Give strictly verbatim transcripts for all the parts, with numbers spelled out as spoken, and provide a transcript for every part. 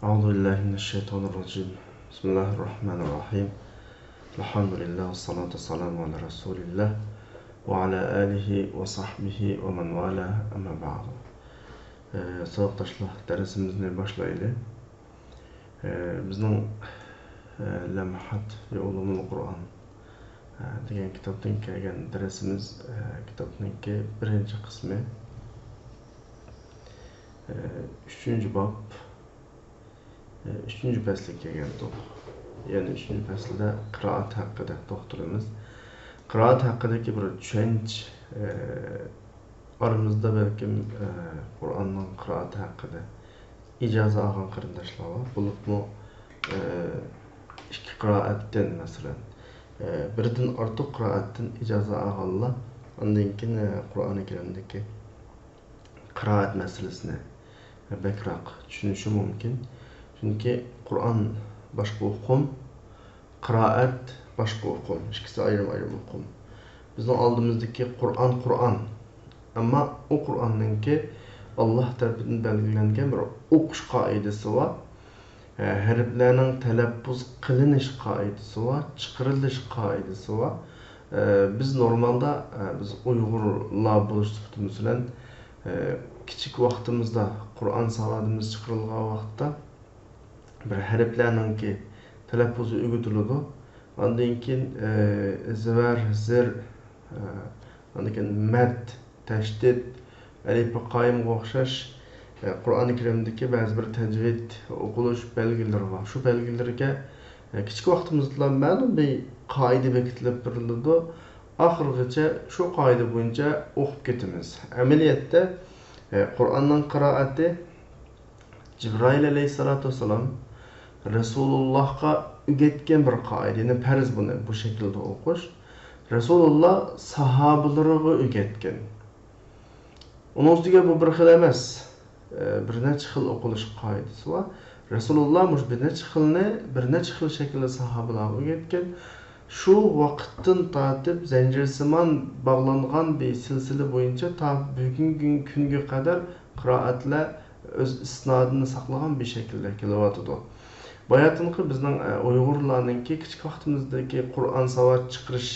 أعوذ بالله من الشيطان الرجيم. بسم الله الرحمن الرحيم. الحمد لله والصلاة والسلام على رسول الله وعلى آله وصحبه ومن والاه، أما بعد. ئە، ساۋاقداشلار، دەرسىمىزنى باشلايلى. ئە، بىزنىڭ، ئە، لەمھات في علوم القرآن، ئە، دېگەن كىتابتىن كەلگەن دەرسىمىز، ئە، كىتابنىڭكى بىرىنچى قىسمى، ئە، ئۈچىنچى باب، ئۈچىنچى پەسلىگە كەلگەنتۇق. يەنى ئۈچىنچى پەسىلدە قىرائەت ھەققىدە توختىلىمىز. قىرائەت ھەققىدىكى بىر چۈشەنچە، ئە، ئارىمىزدا بەلكىم، ئە، قۇرئاننىڭ قىرائىتى ھەققىدە ئىجازە ئالغان قېرىنداشلار بار. بولۇپمۇ، ئە، ئىككى قىرائەتتىن، مەسىلەن، ئە، بىردىن ئارتۇق قىرائەتتىن ئىجازە ئالغانلار ئاندىن كېيىن، ئە، قۇرئانى كەرىمدىكى قىرائەت مەسىلىسىنى بەكرەك چۈشىنىشى مۇمكىن. چۈنكى قۇرئان باشقا ئۇقۇم، قىرائەت باشقا ئۇقۇم، ئىككىسى ئايرىم-ئايرىم ئۇقۇم. بىزنىڭ ئالدىمىزدىكى قۇرئان، قۇرئان. ئەمما ئۇ قۇرئاننىڭكى ئاللاھ تەرىپىدىن بەلگىلەنگەن بىر ئوقۇش قائىدىسى بار. ھەرپلەرنىڭ تەلەپپۇز قىلىنىش قائىدىسى بار، چىقىرىلىش قائىدىسى بار. بىز نورمالدا، بىز ئۇيغۇرلار بولۇش سۈپىتىمىز بىلەن، كىچىك ۋاقتىمىزدا قۇرئان ساۋادىمىز چىقىرىلغان ۋاقىتتا بىر ھەرپلەرنىڭكى تەلەپپۇزى ئۆگىتىلىدۇ. ئاندىن كېيىن، زىۋەر، زىر، ئاندىن كېيىن مەد، تەشدىد، ئەلىپى قايىمغا ئوخشاش، ئە، قۇرئانى كەرىمدىكى بەزى بىر تەجۋىد، ئوقۇلۇش بەلگىلىرى بار. شۇ بەلگىلىرگە، ئە، كىچىك ۋاقتىمىزدىلا مەلۇم بىر قائىدە بېكىتىلىپ بېرىلىدۇ. ئاخىرغىچە شۇ قائىدە بويىچە ئوقۇپ كېتىمىز. ئەمەلىيەتتە، ئە، قۇرئاننىڭ قىرائىتى جىبرائىل ئەلەيھىسسالاتۇ ۋەسسالام رەسۇلۇللاھقا ئۆگەتكەن بىر قائىدە، يەنى پەرز بۇنى بۇ شەكىلدە ئوقۇش. رەسۇلۇللا ساھابىلىرىغا ئۆگەتكەن. ئۇنىڭ ئۈستىگە بۇ بىر خىل ئەمەس، بىر نەچچە خىل ئوقۇلۇش قائىدىسى بار. رەسۇلۇللا مۇشۇ بىر نەچچە خىلنى بىر نەچچە خىل شەكىلدە ساھابىلارغا ئۆگەتكەن. شۇ ۋاقىتتىن تارتىپ زەنجىرسىمان باغلانغان بىر سىلسىلە بويىچە تا بۈگۈنكى كۈنگە قەدەر قىرائەتلەر ئۆز ئىسنادىنى ساقلىغان بىر شەكىلدە كېلىۋاتىدۇ. باياتىنقى بىزنىڭ، ئە، ئۇيغۇرلارنىڭكى كىچىك ۋاقتىمىزدىكى قۇرئان ساۋات چىقىرىش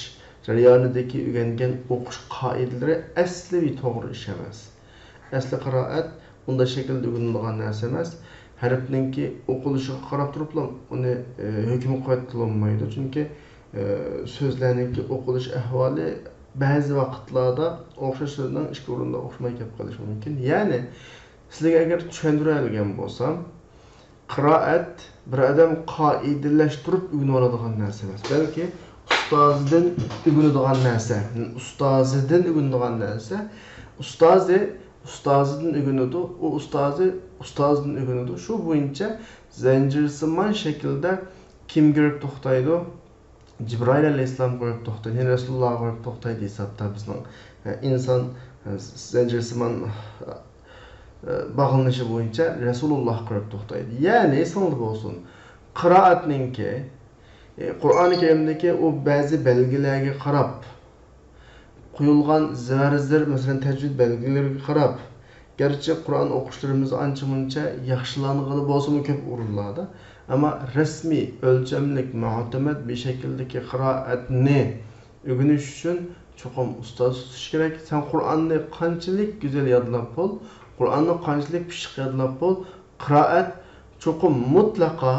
جەريانىدىكى ئۆگەنگەن ئوقۇش قائىدىلىرى ئەسلىي توغرا ئىش ئەمەس. ئەسلى قىرائەت ئۇنداق شەكىلدە ئۆگىنىدىغان نەرسە ئەمەس. ھەرپنىڭكى ئوقۇلۇشىغا قاراپ تۇرۇپلا ئۇنى، ئە، ھۆكۈم قىلىۋەتكىلى بولمايدۇ. چۈنكى، ئە، سۆزلەرنىڭكى ئوقۇلۇش ئەھۋالى بەزى ۋاقىتلاردا ئوخشاش سۆزنىڭ ئىككى ئورۇندا ئوخشىماي كېلىپ قېلىشى مۇمكىن. يەنى، سىلەرگە ئەگەر چۈشەندۈرەلىگەن بولسام، قىرائەت بىر ئادەم قائىدىلەشتۈرۈپ ئۆگىنىۋالىدىغان نەرسە ئەمەس، بەلكى ئۇستازىدىن ئۆگىنىدىغان نەرسە. ئۇستازىدىن ئۆگىنىدىغان نەرسە. ئۇستازى ئۇستازىدىن ئۆگىنىدۇ، ئۇ ئۇستازى ئۇستازىدىن ئۆگىنىدۇ. شۇ بويىچە زەنجىرسىمان شەكىلدە كىم كېلىپ توختايدۇ؟ جىبرائىل ئەلەيھىسسالام قويۇپ توختايدۇ، يەنى رەسۇلۇللاغا قويۇپ توختايدۇ ھېسابتا بىزنىڭ، ئە، ئىنسان، ئە، زەنجىرسىمان، ئە، باغلىنىشى بويىچە رەسۇلۇللاغا قويۇپ توختايدۇ. يەنى ئېسىڭلاردا بولسۇن، قىرائەتنىڭكى، ئە، قۇرئانى كەرىمدىكى ئۇ بەزى بەلگىلەرگە قاراپ، قويۇلغان زىۋەر-زىر، مەسىلەن، تەجۋىد بەلگىلىرىگە قاراپ، گەرچە قۇرئان ئوقۇشلىرىمىز ئانچە-مۇنچە ياخشىلانغىلى بولسىمۇ كۆپ ئورۇنلاردا، ئەمما رەسمىي، ئۆلچەملىك، مۇئتەمەت بىر شەكىلدىكى قىرائەتنى ئۆگىنىش ئۈچۈن چوقۇم ئۇستاز تۇتۇش كېرەك. سەن قۇرئاننى قانچىلىك گۈزەل يادلاپ بول، قۇرئاننى قانچىلىك پىششىق يادلاپ بول، قىرائەت چوقۇم مۇتلەقا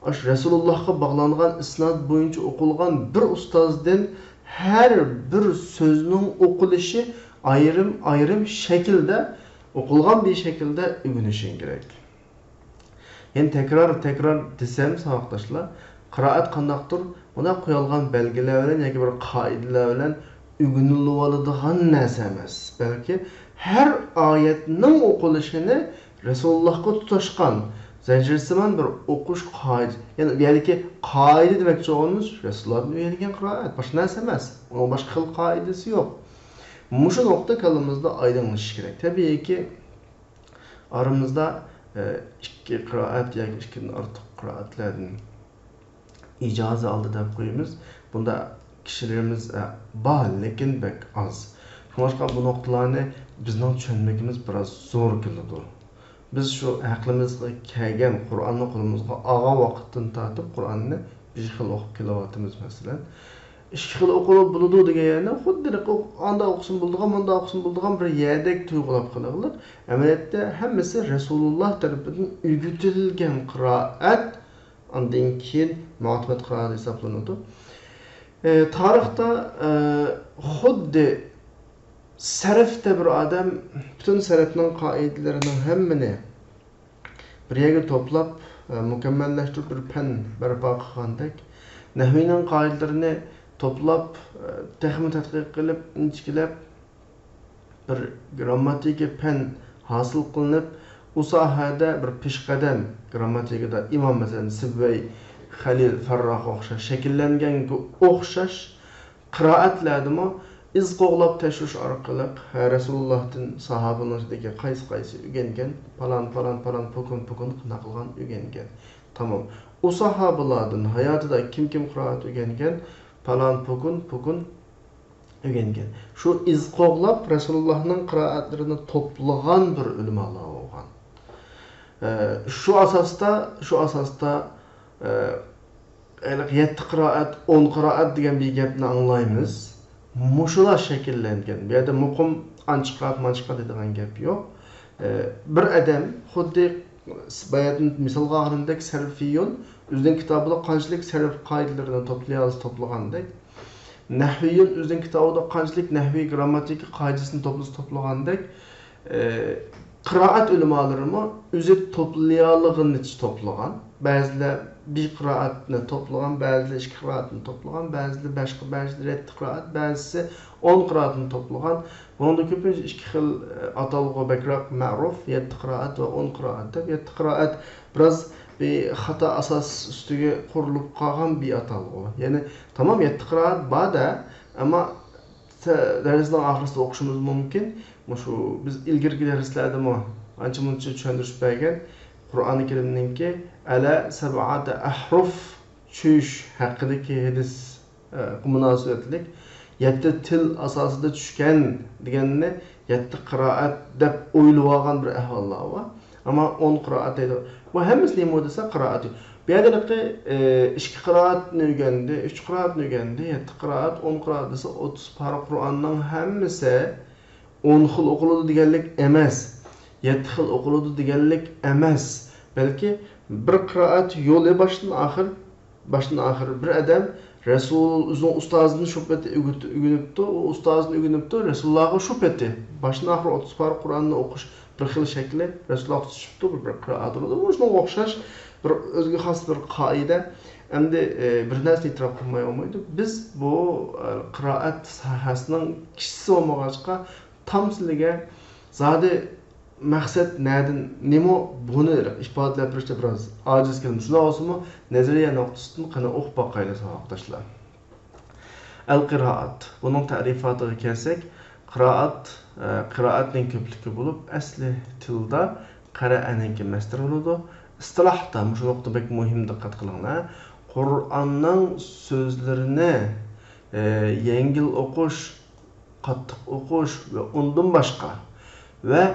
ئاشۇ رەسۇلۇللاھقا باغلانغان ئىسناد بويىچە ئوقۇلغان بىر ئۇستازدىن ھەر بىر سۆزنىڭ ئوقۇلۇشى ئايرىم-ئايرىم شەكىلدە، ئوقۇلغان بىر شەكىلدە ئۆگىنىشىڭ كېرەك. يەنى تەكرار، تەكرار دېسەم، ساۋاقداشلار، قىرائەت قانداقتۇر، مۇنداق قويۇلغان بەلگىلەر بىلەن ياكى بىر قائىدىلەر بىلەن ئۆگىنىلىۋالىدىغان نەرسە ئەمەس، بەلكى ھەر ئايەتنىڭ ئوقۇلۇشىنى رەسۇلۇللاھقا تۇتاشقان، زەنجىرسىمان بىر ئوقۇش قائىدە، يەنى بۇ يەردىكى قائىدە دېمەكچى بولغىنىمىز رەسۇلۇللاھتىن ئۆگەنگەن قىرائەت، باشقا نەرسە ئەمەس، ئۇنىڭ باشقا خىل قائىدىسى يوق. مۇشۇ نۇقتا كاللىمىزدا ئايدىڭلىشىشى كېرەك. تەبىئىيكى، ئارىمىزدا، ئە، ئىككى قىرائەت ياكى ئىككىدىن ئارتۇق قىرائەتلەردىن ئىجازە ئالدى دەپ قويىمىز. بۇنداق كىشىلىرىمىز، ئە، بار، لېكىن بەك ئاز. شۇڭلاشقا بۇ نۇقتىلارنى بىزنىڭ چۈشەنمىكىمىز بىراز زور كېلىدۇ. بىز شۇ ئەقلىمىزگە كەلگەن قۇرئاننى قولىمىزغا ئالغان ۋاقىتتىن تارتىپ قۇرئاننى بىر خىل ئوقۇپ كېلىۋاتىمىز، مەسىلەن. ئىككى خىل ئوقۇلۇپ بولىدۇ دېگەن يەرنى خۇددى ئانداق ئوقۇسىمۇ بولىدىغان، مۇنداق ئوقۇسىمۇ بولىدىغان بىر يەردەك تۇيغۇلاپ قېلىڭلار. ئەمەلىيەتتە ھەممىسى رەسۇلۇللا تەرىپىدىن ئۆگىتىلگەن قىرائەت، ئاندىن كېيىن مۇئتەمەد قىرائەت ھېسابلىنىدۇ. ئى، تارىختا، ئى، خۇددى سەرەفتە بىر ئادەم پۈتۈن سەرەفنىڭ قائىدىلىرىنىڭ ھەممىنى بىر يەرگە توپلاپ، ئى، مۇكەممەللەشتۈرۈپ بىر پەن بەرپا قىلغاندەك، نەھۋىنىڭ قائىدىلىرىنى توپلاپ، ئى، تېخىمۇ تەتقىق قىلىپ، ئىنچىكىلەپ، بىر گىرامماتىكا پەن ھاسىل قىلىنىپ، ئۇ ساھەدە بىر پېشقەدەم گىرامماتىكىدا ئىمام، مەسىلەن، سىبۋەي، خەلىل، فەرراغقا ئوخشاش شەكىللەنگەنگە ئوخشاش قىرائەتلەردىمۇ ئىز قوغلاپ تەكشۈرۈش ئارقىلىق، ھە، رەسۇلۇللاھتىن ساھابىنىڭ ئىچىدىكى قايسى قايسى ئۆگەنگەن، پالان، پالان، پالان، پوكۇن، پوكۇن قانداق قىلغان ئۆگەنگەن. تامام. ئۇ ساھابىلاردىن ھاياتىدا كىم كىم قىرائەت ئۆگەنگەن، پالان، پوكۇن، پوكۇن ئۆگەنگەن. شۇ ئىز قوغلاپ رەسۇلۇللاھنىڭ قىرائەتلىرىنى توپلىغان بىر ئۆلىمالار بولغان. ئە، شۇ ئاساستا، شۇ ئاساستا، ئە، ھېلىقى يەتتە قىرائەت، ئون قىرائەت دېگەن بىر گەپنى ئاڭلايمىز. مۇشۇلار شەكىللەنگەن. بۇ يەردە مۇقىم ئانچە قىرائەت، مانچە قىرائەت دەيدىغان گەپ يوق. ئە، بىر ئادەم خۇددى باياتىن مىسالغا ئالغىنىمدەك سەرفىيون ئۆزىنىڭ كىتابىدا قانچىلىك سەرف قائىدىلىرىنى توپلىيالىسا توپلىغاندەك، نەھۋىيون ئۆزىنىڭ كىتابىدا قانچىلىك نەھۋىي گىرامماتىكا قائىدىسىنى توپلىسا توپلىغاندەك، ئى، قىرائەت ئۆلىمالىرىمۇ ئۆزى توپلىيالىغىنىچە توپلىغان. بەزىلەر بىر قىرائەتنى توپلىغان، بەزىلەر ئىككى قىرائەتنى توپلىغان، بەزىلەر بەش، بەزىلەر يەتتە قىرائەت، بەزىسى ئون قىرائەتنى توپلىغان. بۇنىڭدا كۆپىنچە ئىككى خىل، ئى، ئاتالغۇ بەكرەك مەرۇف، يەتتە قىرائەت ۋە ئون قىرائەت دەپ. يەتتە قىرائەت بىراز بىر خاتا ئاساس ئۈستىگە قۇرۇلۇپ قالغان بىر ئاتالغۇ. يەنى تامام يەتتە قىرائەت بار-دە، ئەمما دەرسنىڭ ئاخىرىسىدا ئوقۇشىمىز مۇمكىن. مۇشۇ بىز ئىلگىرىكى دەرسلەردىمۇ ئانچە-مۇنچە چۈشەندۈرۈش بەرگەن. قۇرئانى كەرىمنىڭكى ئەلە سەبئەتە ئەھرۇف چۈشۈش ھەققىدىكى ھەدىس، ئە، مۇناسىۋەتلىك يەتتە تىل ئاساسىدا چۈشكەن دېگەننى يەتتە قىرائەت دەپ ئويلىۋالغان بىر ئەھۋاللار بار. ئەمما ئون قىرائەت دەيدۇ. بۇ ھەممىسى نېمە دېسە قىرائەت. بۇ يەردە ھېلىقى، ئى، ئىككى قىرائەتنى ئۆگەندى، ئۈچ قىرائەتنى ئۆگەندى، يەتتە قىرائەت، ئون قىرائەت دېسە، ئوتتۇز پارە قۇرئاننىڭ ھەممىسى ئون خىل ئوقۇلىدۇ دېگەنلىك ئەمەس، يەتتە خىل ئوقۇلىدۇ دېگەنلىك ئەمەس. بەلكى بىر قىرائەت يولى باشتىن ئاخىر باشتىن ئاخىر بىر ئادەم رەسۇل ئۆزىنىڭ ئۇستازىدىن شۇ پېتى ئۆگىنىپتۇ، ئۇ ئۇستازىدىن ئۆگىنىپتۇ، رەسۇلۇللاغا شۇ پېتى باشتىن ئاخىر ئوتتۇز پارە قۇرئاننى ئوقۇش بىر خىل شەكلى، رەسۇلۇللاغا تۇتۇشۇپتۇ، بىر، بىر قىرائەت بولىدۇ. بۇ شۇنىڭغا ئوخشاش بىر ئۆزىگە خاس بىر قائىدە. ئەمدى، ئە، بىر نەرسىنى ئېتىراپ قىلماي بولمايدۇ. بىز بۇ، ئە، قىرائەت ساھەسىنىڭ كىشىسى بولمىغاچقا، تامسىلىگە زادى مەقسەت نەدىن نېمە بۇنى ئىپادىلەپ بېرىشتە بىراز ئاجىز كەلدىم. شۇنداق بولسىمۇ، نەزەرىيە نۇقتىسىدىن قېنى ئوقۇپ باقايلى، ساۋاقداشلار. ئەل قىرائەت. بۇنىڭ تەرىپاتىغا كەلسەك، قىرائەت، ئە، قىرائەتنىڭ كۆپلۈكى بولۇپ، ئەسلى تىلدا قەرەئەنىڭكى مەسدىرى بولىدۇ. ئىستىلاھتا، مۇشۇ نۇقتا بەك مۇھىم، دىققەت قىلىڭلار. قۇرئاننىڭ سۆزلىرىنى، ئە، يەڭگىل ئوقۇش، قاتتىق ئوقۇش ۋە ئۇندىن باشقا ۋە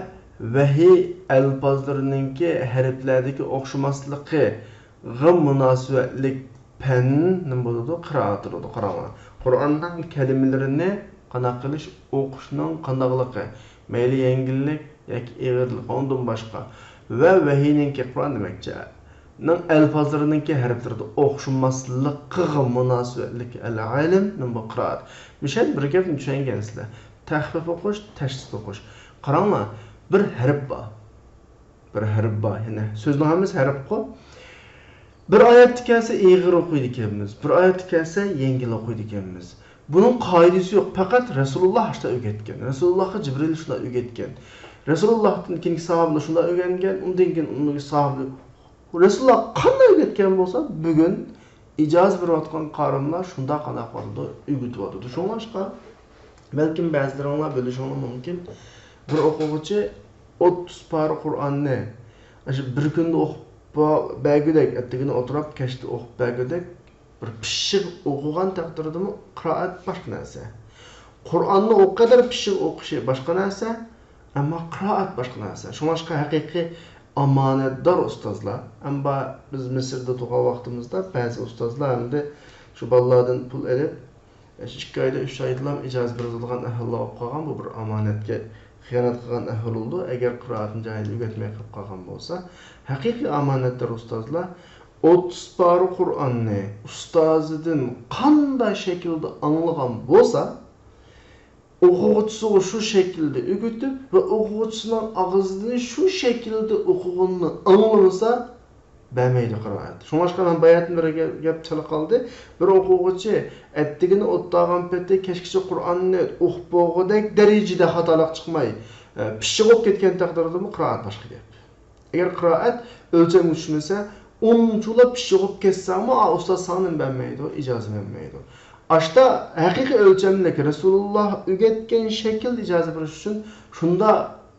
ۋەھىي ئەلپازلىرىنىڭكى ھەرپلەردىكى ئوخشىماسلىقىغا مۇناسىۋەتلىك پەن نېمە بولىدۇ؟ قىرائەت بولىدۇ. قاراڭلار، قۇرئاننىڭ كەلىمىلىرىنى قانداق قىلىش، ئوقۇشنىڭ قانداقلىقى، مەيلى يەڭگىللىك ياكى ئېغىرلىق، ئۇندىن باشقا ۋە ۋەھىينىڭكى، قۇرئان دېمەكچى، نىڭ ئەلپازلىرىنىڭكى ھەرپلىرىدە ئوخشىماسلىقىغا مۇناسىۋەتلىك ئەل-ئىلم نېمە بۇ قىرائەت. مۇشۇ يەردە بىر گەپنى چۈشەنگەنسىلەر. تەخپىپ ئوقۇش، تەشدىد ئوقۇش. قاراڭلار، بىر ھەرپ بار. بىر ھەرپ بار. يەنى سۆزنىڭ ھەممىسى ھەرپقۇ. بىر ئايەتتە كەلسە ئېغىر ئوقۇيدىكەنمىز، بىر ئايەتتە كەلسە يەڭگىل ئوقۇيدىكەنمىز. بۇنىڭ قائىدىسى يوق. پەقەت رەسۇلۇللا شۇنداق ئۆگەتكەن. رەسۇلۇللاغا جىبرىيل شۇنداق ئۆگەتكەن. رەسۇلۇللاھتىن كېيىنكى ساھابىلەر شۇنداق ئۆگەنگەن، ئۇندىن كېيىن ئۇنىڭ ساھابىلىرى رەسۇلۇللا قانداق ئۆگەتكەن بولسا، بۈگۈن ئىجازە بېرىۋاتقان قارىملار شۇنداق قانداق قىلىدۇ، ئۆگىتىۋاتىدۇ. شۇڭلاشقا، بەلكىم بەزىلىرىڭلار بىلىشىڭلار مۇمكىن، بىر ئوقۇغۇچى ئوتتۇز پارە قۇرئاننى ئاشۇ بىر كۈندە ئوقۇپ بەرگۈدەك، ئەتىگىنى ئولتۇرۇپ، كەچتە ئوقۇپ بەرگۈدەك بىر پىششىق ئوقۇغان تەقدىردىمۇ قىرائەت باشقا نەرسە. قۇرئاننى ئۇ قەدەر پىششىق ئوقۇشى باشقا نەرسە، ئەمما قىرائەت باشقا نەرسە. شۇڭلاشقا ھەقىقىي ئامانەتدار ئۇستازلار. ئەمما بىز مىسىردا تۇرغان ۋاقتىمىزدا بەزى ئۇستازلار ئەمدى شۇ بالىلاردىن پۇل ئېلىپ، شۇ ئىككى ئايدا، ئۈچ ئايدىلا ئىجازە بېرىدىغان ئەھۋاللار بولۇپ قالغان. بۇ بىر ئامانەتكە خىيانەت قىلغان ئەھۋال بولىدۇ، ئەگەر قىرائەتنى جايىدا ئۆگەتمەي قېلىپ قالغان بولسا. ھەقىقىي ئامانەتدار ئۇستازلار ئوتتۇز پارە قۇرئاننى ئۇستازىدىن قانداق شەكىلدە ئاڭلىغان بولسا، ئوقۇغۇچىسىغا شۇ شەكىلدە ئۆگىتىپ ۋە ئوقۇغۇچىسىنىڭ ئاغزىدىن شۇ شەكىلدە ئوقۇغىنىنى ئاڭلىمىسا، بەرمەيدۇ قىرائەت. شۇڭلاشقا مەن باياتىن بىر گەپ، گەپ چىقىپ قالدى. بىر ئوقۇغۇچى ئەتىگىنى ئولتۇرغان پېتى كەچكىچە قۇرئاننى ئوقۇپ بولغۇدەك دەرىجىدە خاتالىق چىقماي، ئە، پىششىق بولۇپ كەتكەن تەقدىردىمۇ قىرائەت باشقا گەپ. ئەگەر قىرائەت ئۆلچەمگە چۈشمىسە، ئۇنچىلا پىششىق بولۇپ كەتسەڭمۇ، ئا، ئۇستاز ساڭا نېمە بەرمەيدۇ؟ ئىجازە بەرمەيدۇ. ئاشتا ھەقىقىي ئۆلچەملىك رەسۇلۇللا ئۆگەتكەن شەكىلدە ئىجازە بېرىش ئۈچۈن شۇنداق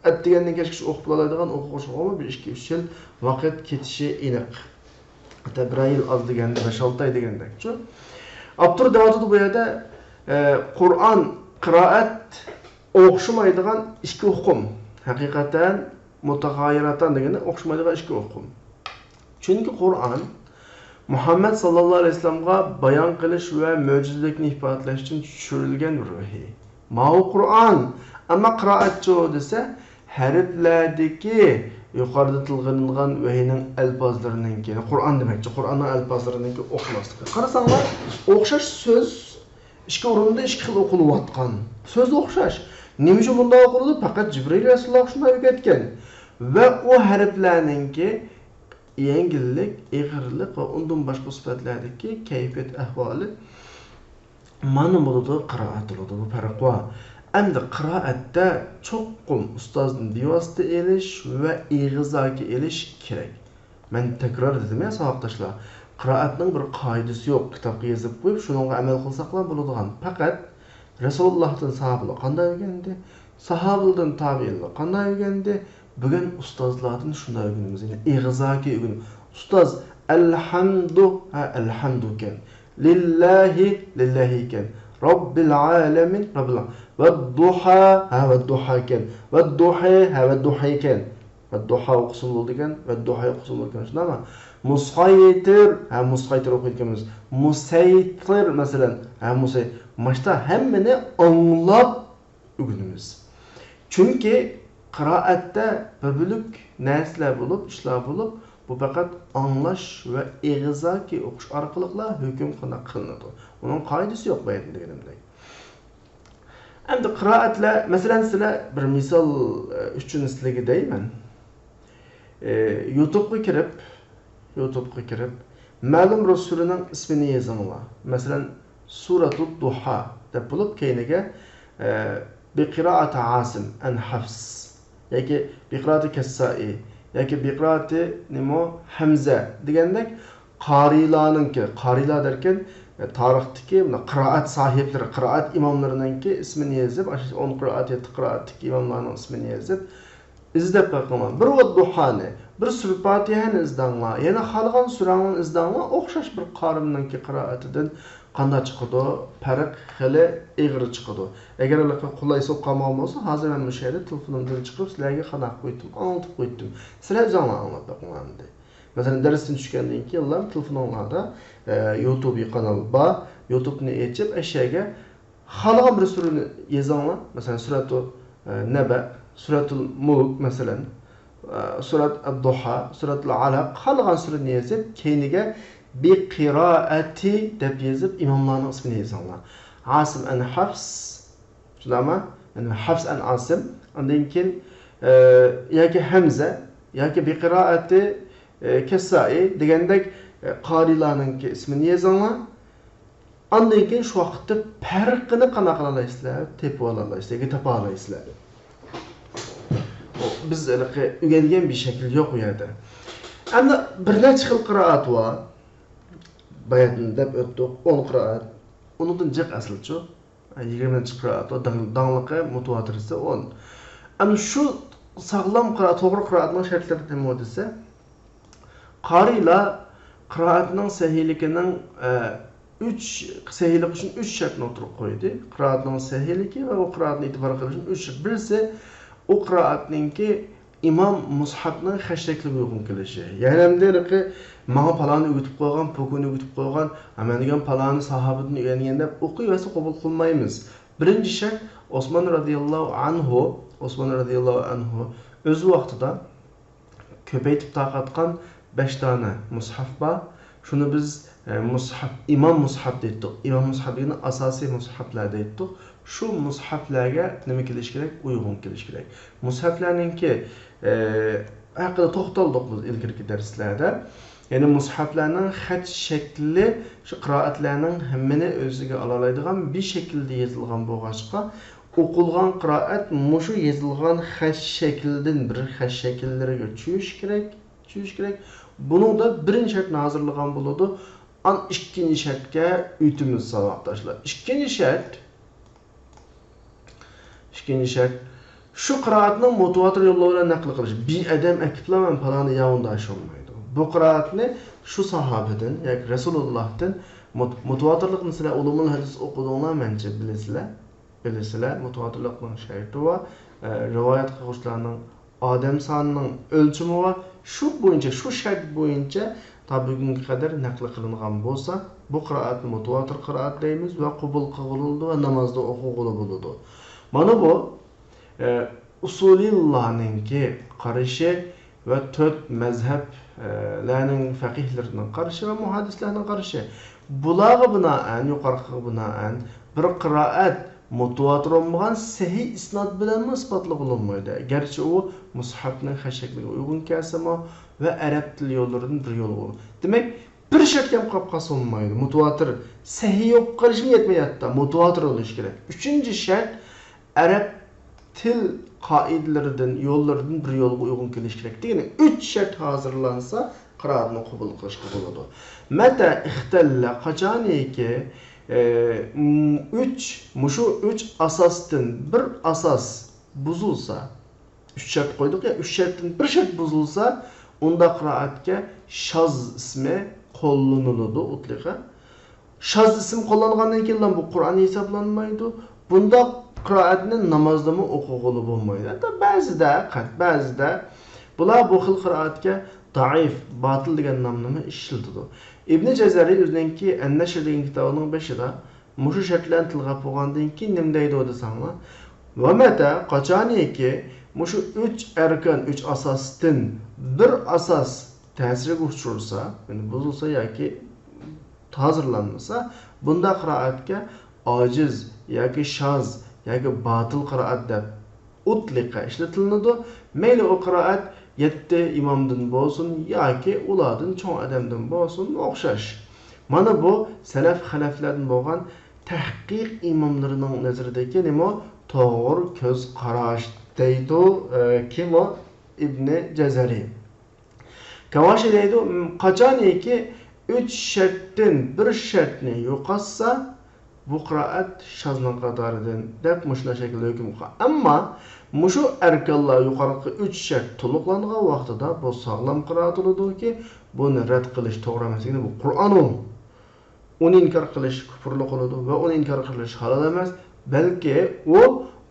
ئەتىگەندىن كەچكىچە ئوقۇپ بولالايدىغان ئوقۇغۇچىغىمۇ بىر ئىككى، ئۈچ يىل ۋاقىت كېتىشى ئېنىق. ھەتتا بىرەر يىل ئاز دېگەندە، بەش، ئالتە ئاي دېگەندەكچۇ. ئاپتور دەۋاتىدۇ بۇ يەردە، ئە، قۇرئان، قىرائەت ئوخشىمايدىغان ئىككى ئۇقۇم. ھەقىقەتەن مۇتاغايىراتان دېگەندە ئوخشىمايدىغان ئىككى ئۇقۇم. چۈنكى قۇرئان مۇھەممەد ساللاللاھۇ ئەلەيھى ۋەسەللەمغا بايان قىلىش ۋە مۆجىزىلىكنى ئىپادىلەشتىن چۈشۈرۈلگەن بىر ۋەھىي. ماۋۇ قۇرئان، ئەمما قىرائەتچۇ دېسە، ھەرپلەردىكى، يۇقىرىدا تىلغا ئېلىنغان ۋەھىينىڭ ئەلپازلىرىنىڭكى، قۇرئان دېمەكچى، قۇرئاننىڭ ئەلپازلىرىنىڭكى ئوخشىماسلىقى. قارىساڭلار، ئوخشاش سۆز ئىككى ئورۇندا ئىككى خىل ئوقۇلۇۋاتقان. سۆز ئوخشاش. نېمە ئۈچۈن بۇنداق ئوقۇلىدۇ؟ پەقەت جىبرىئىل رەسۇلۇللاھقا شۇنداق ئۆگەتكەن. ۋە ئۇ ھەرپلەرنىڭكى يەڭگىللىك، ئېغىرلىق ۋە ئۇندىن باشقا سۈپەتلەردىكى كەيپىيات ئەھۋالى مانا بولىدۇ، قىرائەت بولىدۇ. بۇ پەرق بار. ئەمدى قىرائەتتە چوقۇم ئۇستازدىن بىۋاسىتە ئېلىش ۋە ئېغىزداكى ئېلىش كېرەك. مەن تەكرار دېدىم يا، ساۋاقداشلار، قىرائەتنىڭ بىر قائىدىسى يوق، كىتابقا يېزىپ قويۇپ، شۇنىڭغا ئەمەل قىلساقلا بولىدىغان. پەقەت رەسۇلۇللاھتىن ساھابىلار قانداق ئۆگەندى، ساھابىلىدىن تابىئىنلار قانداق ئۆگەندى، بۈگۈن ئۇستازلاردىن شۇنداق ئۆگىنىمىز. يەنى ئېغىزداكى ئۆگىنىش. ئۇستاز، ئەلھەمدۇ، ھە، ئەلھەمدۇكەن. لىللاھى، لىللاھىكەن. رەببىل ئالەمىن، رەببىل ئالەمىن. ۋەددۇھا، ھە، ۋەددۇھاكەن. ۋەددۇھى، ھە، ۋەددۇھىكەن. ۋەددۇھا ئوقۇسىمۇ بولىدىكەن، ۋەددۇھا ئوقۇسىمۇ بولىدىكەن، شۇنداقمۇ؟ مۇسايتىر، ھە، مۇسايتىر ئوقۇيدىكەنمىز. مۇسەيتىر، مەسىلەن، ھە، مۇسەي-، ماشتا ھەممىنى ئاڭلاپ ئۆگىنىمىز. چۈنكى قىرائەتتە بىر بۆلەك نەرسىلەر بولۇپ، ئىشلار بولۇپ، بۇ پەقەت ئاڭلاش ۋە ئېغىزدىكى ئوقۇش ئارقىلىقلا ھۆكۈم قانداق قىلىنىدۇ. ئۇنىڭ قائىدىسى يوق، باياتىن دېگىنىمدەك. ئەمدى قىرائەتلەر، مەسىلەن، سىلەر بىر مىسال، ئە، ئۈچۈن سىلەرگە دەيمەن. ئە، يۇتۇبقا كىرىپ، يۇتۇبقا كىرىپ، مەلۇم بىر سۈرىنىڭ ئىسمىنى يېزىڭلار. مەسىلەن، سۇرەتۇد دۇھا دەپ بولۇپ، كەينىگە، ئە، بىقىرائەتى ئاسىم ئەن ھەفس ياكى بىقىرائەتى كەسسائى ياكى بىقىرائەتى نېمە، ھەمزە دېگەندەك قارىيلارنىڭكى، قارىيلار دەركەن، تارىختىكى مۇنداق قىرائەت ساھىبلىرى، قىرائەت ئىماملىرىنىڭكى ئىسمىنى يېزىپ، ئاشۇ ئون قىرائەت، يەتتە قىرائەتتىكى ئىماملارنىڭ ئىسمىنى يېزىپ، ئىزدەپ بېقىڭلار. بىر ۋەددۇھانى، بىر سۈرە پاتىھەنى ئىزدەڭلار. يەنە خالىغان سۈرەڭلارنى ئىزدەڭلار. ئوخشاش بىر قارىمنىڭكى قىرائىتىدىن قانداق چىقىدۇ؟ پەرق خېلى ئېغىر چىقىدۇ. ئەگەر ھېلىقى قولايسىز قالمىغان بولسا، ھازىر مەن مۇشۇ يەردە تېلېفونۇمدىن چىقىرىپ سىلەرگە قانداق قويدۇم، ئاڭلىتىپ قويدۇم. سىلەر ئۆزۈڭلار ئاڭلاپ بېقىڭلار ئەمدى. مەسىلەن، دەرستىن چۈشكەندىن كېيىنلا تېلېفونۇڭلاردا، ئە، يۇتۇب قانال بار. يۇتۇبنى ئېچىپ، ئەشەگە خالىغان بىر سۈرىنى يېزىڭلار. مەسىلەن، سۈرەتۇ، ئە، نەبە، سۈرەتۇل مۇلك، مەسىلەن، ئە، سۈرەت ئەددۇھا، سۈرەتۇل ئەلەق، خالىغان سۈرىنى يېزىپ، كەينىگە بىقىرائەتى دەپ يېزىپ، ئىماملارنىڭ ئىسمىنى يېزىڭلار. ئاسىم ئەن ھەفس، شۇنداقمۇ؟ يەنى ھەفس ئەن ئاسىم، ئاندىن كېيىن، ئە، ياكى ھەمزە، ياكى بىقىرائەتى، ئە، كەسسائى دېگەندەك، ئە، قارىيلارنىڭكى ئىسمىنى يېزىڭلار. ئاندىن كېيىن شۇ ۋاقىتتا پەرقىنى قانداق قىلالايسىلەر؟ تېپىۋالالايسىلەر ياكى تاپالايسىلەر. بۇ بىز ھېلىقى ئۆگەنگەن بىر شەكىل يوق ئۇ يەردە. ئەمدى بىر نەچچە خىل قىرائەت بار. باياتىن دەپ ئۆتتۇق، ئون قىرائەت. ئۇنىڭدىن جىق ئەسلىچۇ. يىگىرمە نەچچە قىرائەت بار. داڭ-، داڭلىقى، مۇتىۋاتىرىسى ئون. ئەمدى شۇ ساغلام قىرائەت، توغرا قىرائەتنىڭ شەرتلىرى نېمە دېسە، قارىيلار قىرائەتنىڭ سەھىيلىكىنىڭ، ئە، ئۈچ، سەھىيلىك ئۈچۈن ئۈچ شەرتنى ئوتتۇرىغا قويدى. قىرائەتنىڭ سەھىيلىكى ۋە ئۇ قىرائەتنى ئېتىبار قىلىش ئۈچۈن ئۈچ شەرت. بىرسى، ئۇ قىرائەتنىڭكى ئىمام مۇسھەپنىڭ خەت شەكلىگە ئۇيغۇن كېلىشى. يەنى ئەمدى ھېلىقى ماڭا پالانى ئۆگىتىپ قويغان، پوكۇنى ئۆگىتىپ قويغان، ھە، مەن دېگەن پالانى ساھابىدىن ئۆگەنگەن دەپ ئوقۇۋەرسە قوبۇل قىلمايمىز. بىرىنچى شەرت، ئوسمان رەزىياللاھۇ ئەنھۇ، ئوسمان رەزىياللاھۇ ئەنھۇ ئۆز ۋاقتىدا كۆپەيتىپ تارقاتقان بەش دانە مۇسھەف بار. شۇنى بىز، ئە، مۇسھەف، ئىمام مۇسھەف دەيتتۇق. ئىمام مۇسھەف دېگىنى ئاساسىي مۇسھەفلەر دەيتتۇق. شۇ مۇسھەفلەرگە نېمە كېلىش كېرەك؟ ئۇيغۇن كېلىش كېرەك. مۇسھەفلەرنىڭكى، ئە، ھەققىدە توختالدۇق بىز ئىلگىرىكى دەرسلەردە. يەنى مۇسھەفلەرنىڭ خەت شەكلى شۇ قىرائەتلەرنىڭ ھەممىنى ئۆزىگە ئالالايدىغان بىر شەكىلدە يېزىلغان بولغاچقا، ئوقۇلغان قىرائەت مۇشۇ يېزىلغان خەت شەكلىدىن بىر خەت شەكىللىرىگە چۈشۈش كېرەك، چۈشۈش كېرەك. بۇنىڭدا بىرىنچى شەرتنى ھازىرلىغان بولىدۇ. ئان ئىككىنچى شەرتكە ئۆتىمىز، ساۋاقداشلار. ئىككىنچى شەرت، ئىككىنچى شەرت، شۇ قىرائەتنىڭ مۇتىۋاتىر يوللار بىلەن نەقىل قىلىش. بىر ئادەم ئەكىپلا مەن پالانى ياۋۇنداش بولمايدۇ. بۇ قىرائەتنى شۇ ساھابىدىن ياكى رەسۇلۇللاھتىن، مۇت-، مۇتىۋاتىرلىقنى سىلەر ئۇلۇمۇل ھەدىس ئوقۇدۇڭلار، مەنچە بىلىسىلەر. بىلىسىلەر، مۇتىۋاتىرلىقنىڭ شەرتى بار، ئە، رىۋايەت قىلغۇچىلارنىڭ ئادەم سانىنىڭ ئۆلچىمى بار. شۇ بويىچە، شۇ شەرت بويىچە تا بۈگۈنگە قەدەر نەقىل قىلىنغان بولسا، بۇ قىرائەتنى مۇتىۋاتىر قىرائەت دەيمىز ۋە قوبۇل قىلغىلى بولىدۇ ۋە نامازدا ئوقۇغىلى بولىدۇ. مانا بۇ، ئە، ئۇسۇلىيلارنىڭكى قارىشى ۋە تۆت مەزھەپ، ئە، لەرنىڭ فەقىھلىرىنىڭ قارىشى ۋە مۇھەددىسلەرنىڭ قارىشى. بۇلارغا بىنائەن، يۇقىرىقىغا بىنائەن، بىر قىرائەت مۇتىۋاتىر بولمىغان سەھىھ ئىسناد بىلەنمۇ ئىسپاتلىغىلى بولمايدۇ. گەرچە ئۇ مۇسھەپنىڭ خەت شەكلىگە ئۇيغۇن كەلسىمۇ ۋە ئەرەب تىل يوللىرىدىن بىر يولغا ئۇيغۇن. دېمەك، بىر شەرت كەم قاپ قالسا بولمايدۇ. مۇتىۋاتىر سەھىھ بولۇپ قېلىشمۇ يەتمەي ھەتتا، مۇتىۋاتىر بولۇشى كېرەك. ئۈچىنچى شەرت، ئەرەب تىل قائىدىلىرىدىن، يوللىرىدىن بىر يولغا ئۇيغۇن كېلىشى كېرەك دېگەن ئۈچ شەرت ھازىرلانسا، قىرائەتنى قوبۇل قىلىشقا بولىدۇ. مەتە ئىختەللە، قاچانكى، ئە، م-، ئۈچ، مۇشۇ ئۈچ ئاساستىن بىر ئاساس بۇزۇلسا، ئۈچ شەرت قويدۇق يا، ئۈچ شەرتتىن بىر شەرت بۇزۇلسا، ئۇنداق قىرائەتكە شاز ئىسمى قوللىنىلىدۇ ئۇتلىقەن. شاز ئىسىم قوللانغاندىن كېيىنلا بۇ قۇرئان ھېسابلانمايدۇ. بۇنداق قىرائەتنى نامازدىمۇ ئوقۇغىلى بولمايدۇ. ھەتتا بەزىدە، قەت-، بەزىدە بۇلار بۇ خىل قىرائەتكە زەئىپ، باتىل دېگەن نامنىمۇ ئىشلىتىدۇ. ئىبنى جەزەرى ئۆزىنىڭكى ئەن-نەشر دېگەن كىتابىنىڭ بېشىدا مۇشۇ شەرتلەرنى تىلغا ئېلىپ بولغاندىن كېيىن نېمە دەيدۇ دېسەڭلار، ۋە مەتە، قاچانكى مۇشۇ ئۈچ ئەركان، ئۈچ ئاساستىن بىر ئاساس تەسىرگە ئۇچرىسا، يەنى بۇزۇلسا ياكى ھازىرلانمىسا، بۇنداق قىرائەتكە ئاجىز ياكى شاز ياكى باتىل قىرائەت دەپ ئۇتلىقەن ئىشلىتىلىدۇ. مەيلى ئۇ قىرائەت يەتتە ئىمامدىن بولسۇن ياكى ئۇلاردىن چوڭ ئادەمدىن بولسۇن، ئوخشاش. مانا بۇ سەلەف خەلەفلەردىن بولغان تەھقىق ئىماملىرىنىڭ نەزىرىدىكى نېمە؟ توغرا كۆز قاراش دەيدۇ، ئە، كىم ئۇ؟ ئىبنى جەزەرى. كاۋاشى دەيدۇ، م، قاچانكى ئۈچ شەرتتىن بىر شەرتنى يوقاتسا، بۇ قىرائەت شازنىڭ قاتارىدىن، دەپ مۇشۇنداق شەكىلدە ھۆكۈم قىلغان. ئەمما مۇشۇ ئەركانلار، يۇقىرىقى ئۈچ شەرت تولۇقلانغان ۋاقتىدا بۇ ساغلام قىرائەت بولىدۇكى، بۇنى رەت قىلىش توغرا ئەمەسلىكىنى، بۇ قۇرئان ئۇ. ئۇنى ئىنكار قىلىش كۇپۇرلۇق بولىدۇ ۋە ئۇنى ئىنكار قىلىش ھالال ئەمەس، بەلكى ئۇ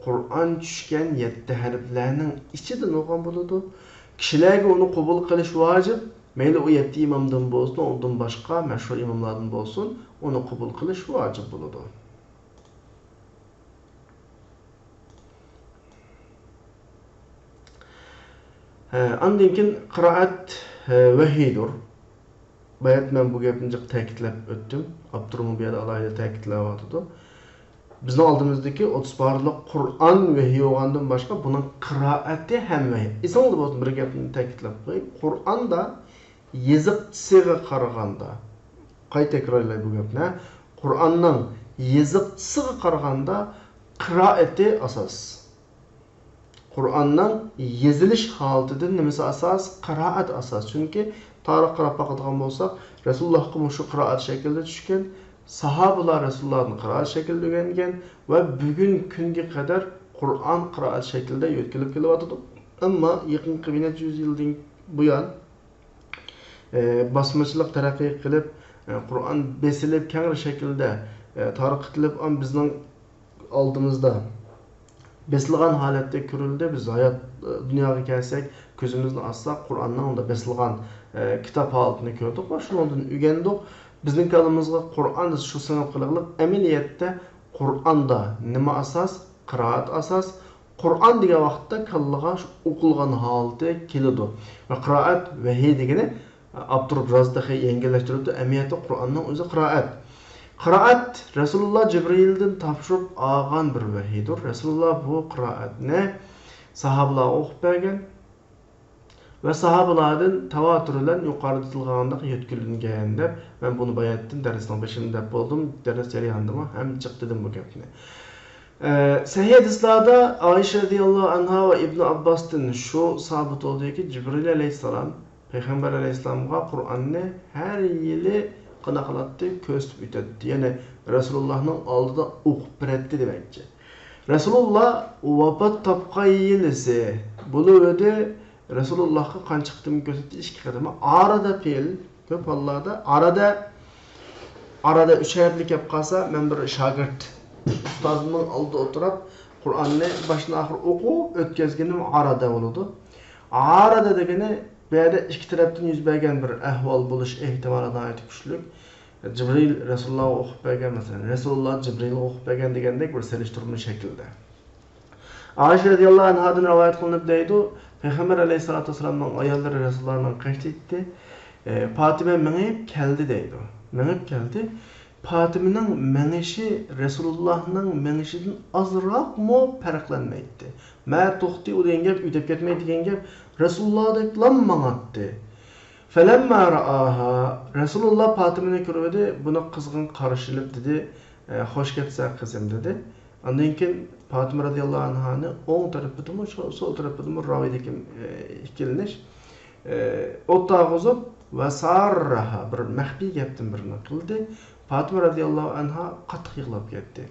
قۇرئان چۈشكەن يەتتە ھەرپلەرنىڭ ئىچىدىن بولغان بولىدۇ. كىشىلەرگە ئۇنى قوبۇل قىلىش ۋاجىپ، مەيلى ئۇ يەتتە ئىمامدىن بولسۇن، ئۇندىن باشقا مەشھۇر ئىماملاردىن بولسۇن، ئۇنى قوبۇل قىلىش ۋاجىپ بولىدۇ. ھە، ئاندىن كېيىن قىرائەت، ھە، ۋەھىيدۇر. بايا مەن بۇ گەپنى جىق تەكىتلەپ ئۆتتۈم. ئاپتورمۇ بۇ يەردە ئالاھىدە تەكىتلەۋاتىدۇ. بىزنىڭ ئالدىمىزدىكى ئوتتۇز پارىلىق قۇرئان ۋەھىي بولغاندىن باشقا، بۇنىڭ قىرائەتى ھەم ۋەھىي. ئېسىڭىزدە بولسۇن، بىر گەپنى تەكىتلەپ قوياي. قۇرئاندا يېزىقچىسىغا قارىغاندا، قايتا تەكرارلاي بۇ گەپنى، قۇرئاننىڭ يېزىقچىسىغا قارىغاندا قىرائىتى ئاساس. قۇرئاننىڭ يېزىلىش ھالىتىدىن نېمىسى ئاساس؟ قىرائەت ئاساس. چۈنكى تارىخقا قاراپ باقىدىغان بولساق، رەسۇلۇللاھقا مۇشۇ قىرائەت شەكلىدە چۈشكەن، ساھابىلار رەسۇلۇللاھتىن قىرائەت شەكلىدە ئۆگەنگەن ۋە بۈگۈنكى كۈنگە قەدەر قۇرئان قىرائەت شەكلىدە يۆتكىلىپ كېلىۋاتىدۇ. ئەمما يېقىنقى بىر نەچچە يۈز يىلدىن بۇيان، ئى، باسمىچىلىق تەرەققىي قىلىپ، ئى، قۇرئان بېسىلىپ، كەڭرى شەكىلدە، ئى، تارقىتىلىپ، ئام بىزنىڭ ئالدىمىزدا بېسىلغان ھالەتتە كۆرۈلدى. بىز ھايات، ئى، دۇنياغا كەلسەك، كۆزىمىزنى ئاچساق، قۇرئاننىڭ بۇندا بېسىلغان، ئە، كىتاب ھالىتىنى كۆردۇق ۋە شۇنىڭدىن ئۆگەندۇق. بىزنىڭ كاللىمىزغا قۇرئان دېسە شۇ سىڭىپ قېلىغلىق، ئەمەلىيەتتە قۇرئاندا نېمە ئاساس؟ قىرائەت ئاساس. قۇرئان دېگەن ۋاقىتتا كاللىغا شۇ ئوقۇلغان ھالىتى كېلىدۇ. ۋە قىرائەت، ۋەھىي دېگىنى ئاپتور بىراز تېخى يەڭگىللەشتۈرۈپتۇ. ئەمەلىيەتتە قۇرئاننىڭ ئۆزى قىرائەت. قىرائەت رەسۇلۇللا جىبرىئىلدىن تاپشۇرۇپ ئالغان بىر ۋەھىيدۇر. رەسۇلۇللا بۇ قىرائەتنى ساھابىلارغا ئوقۇپ بەرگەن ۋە ساھابىلاردىن تاۋاتۇر بىلەن يۇقىرىدا ئېيتىلغاندەك يەتكۈزۈلگەن دەپ، مەن بۇنى باياتتىن دەرسنىڭ بېشىدا دەپ بولدۇم، دەرس جەريانىدىمۇ ھەم جىق دېدىم بۇ گەپنى. ئە، سەھىھ ھەدىسلاردا ئائىشە رەزىياللاھۇ ئەنھا ۋە ئىبنى ئابباستىن شۇ سابىت بولدىكى، جىبرىئىل ئەلەيھىسسالام پەيغەمبەر ئەلەيھىسسالامغا قۇرئاننى ھەر يىلى قانداق قىلاتتى؟ كۆرسىتىپ ئۆتەتتى. يەنى رەسۇلۇللانىڭ ئالدىدا ئوقۇپ بېرەتتى دېمەكچى. رەسۇلۇللا ۋاپات تاپقان يىلىسى بولۇۋىدى، رەسۇلۇللاغا قانچە قېتىم كۆرسەتتى؟ ئىككى قېتىم. ئارىدا پېئىل، كۆپ ھاللاردا ئارىدا، ئارىدا ئۈچ ھەپتىلىك كەپ قالسا، مەن بىر شاگىرت ئۇستازىمنىڭ ئالدىدا ئولتۇرۇپ، قۇرئاننى باشتىن ئاخىر ئوقۇپ ئۆتكەزگىنىم ئارىدا بولىدۇ. ئارىدا دېگىنى، بۇ يەردە ئىككى تەرەپتىن يۈز بەرگەن بىر ئەھۋال بولۇش ئېھتىمالى ناھايىتى كۈچلۈك. جىبرىل رەسۇلۇللاغا ئوقۇپ بەرگەن، مەسىلەن، رەسۇلۇللا جىبرىلغا ئوقۇپ بەرگەن دېگەندەك بىر سېلىشتۇرما شەكىلدە. ئائىشە رەزىياللاھۇ ئەنھادىن رىۋايەت قىلىنىپ دەيدۇ، پەيغەمبەر ئەلەيھىسسالاتۇ ۋەسسالامنىڭ ئاياللىرى رەسۇلۇللانىڭ قېشىدا ئىدى. ئى، پاتىمە مېڭىپ كەلدى دەيدۇ. مېڭىپ كەلدى. پاتىمىنىڭ مېڭىشى رەسۇلۇللانىڭ مېڭىشىدىن ئازراقمۇ پەرقلەنمەيتتى. مە توختى ئۇ دېگەن گەپ، ئۆتۈپ كەتمەي دېگەن گەپ، رەسۇلۇللادەكلا ماڭاتتى. فەلەمما رائاھا، رەسۇلۇللا پاتىمىنى كۆرۈۋىدى، بۇنى قىزغىن قارشى ئېلىپ دېدى، ئە، «خوش كەپسەن قىزىم» دېدى. ئاندىن كېيىن پاتىمە رەزىياللاھۇ ئەنھانى ئوڭ تەرىپىدىمۇ، سول، سول تەرىپىدىمۇ راۋىدىكى، ئە، ئىككىلىنىش، ئە، ئوتتۇرىغا قويۇپ، ۋە ساررەھا، بىر مەخپىي گەپتىن بىرنى قىلدى. پاتىمە رەزىياللاھۇ ئەنھا قاتتىق يىغلاپ كەتتى.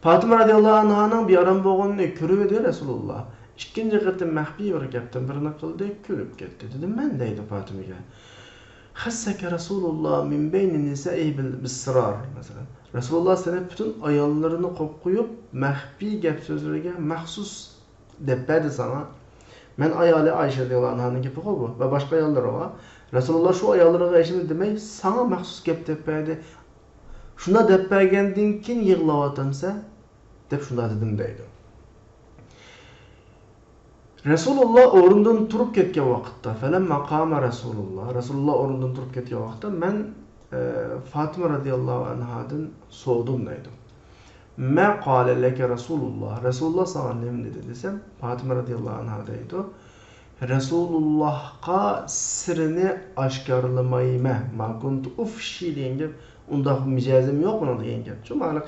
پاتىمە رەزىياللاھۇ ئەنھانىڭ بىئارام بولغىنىنى كۆرۈۋىدى رەسۇلۇللا. ئىككىنچى قېتىم مەخپىي بىر گەپتىن بىرنى قىلدى، كۈلۈپ كەتتى. دېدى، مەن دەيدۇ پاتىمىگە، خەسسەكە رەسۇلۇللا مىن بەينى نىسائىھى بىل، بىسسىرار. مەسىلەن، رەسۇلۇللا سېنى پۈتۈن ئاياللىرىنى قويۇپ قويۇپ، مەخپىي گەپ سۆزلىرىگە مەخسۇس دەپ بەردى ساڭا. مەن ئايالى ئائىشە رەزىياللاھۇ ئەنھانىڭ گېپىغۇ بۇ ۋە باشقا ئاياللىرىغا. رەسۇلۇللا شۇ ئاياللىرىغا ھېچنېمە دېمەي، ساڭا مەخسۇس گەپ دەپ بەردى. شۇنداق دەپ بەرگەندىن كېيىن يىغلاۋاتامسەن؟ دەپ شۇنداق دېدىم دەيدۇ. رەسۇلۇللا ئورنىدىن تۇرۇپ كەتكەن ۋاقىتتا، فەلەمما قامە رەسۇلۇللا، رەسۇلۇللا ئورنىدىن تۇرۇپ كەتكەن ۋاقىتتا مەن، ئە، فاتىمە رەزىياللاھۇ ئەنھادىن سورىدىم دەيدۇ. ما قال لك رسول الله، رەسۇلۇللا ساڭا نېمە دېدى دېسەم، فاتىمە رەزىياللاھۇ ئەنھا دەيدۇ، رەسۇلۇللاغا سىرىنى ئاشكارىلىمايمەن. ما كنت أفشي دېگەن گەپ، ئۇنداق مىجەزىم يوق مېنىڭ دېگەن گەپ. شۇ مانا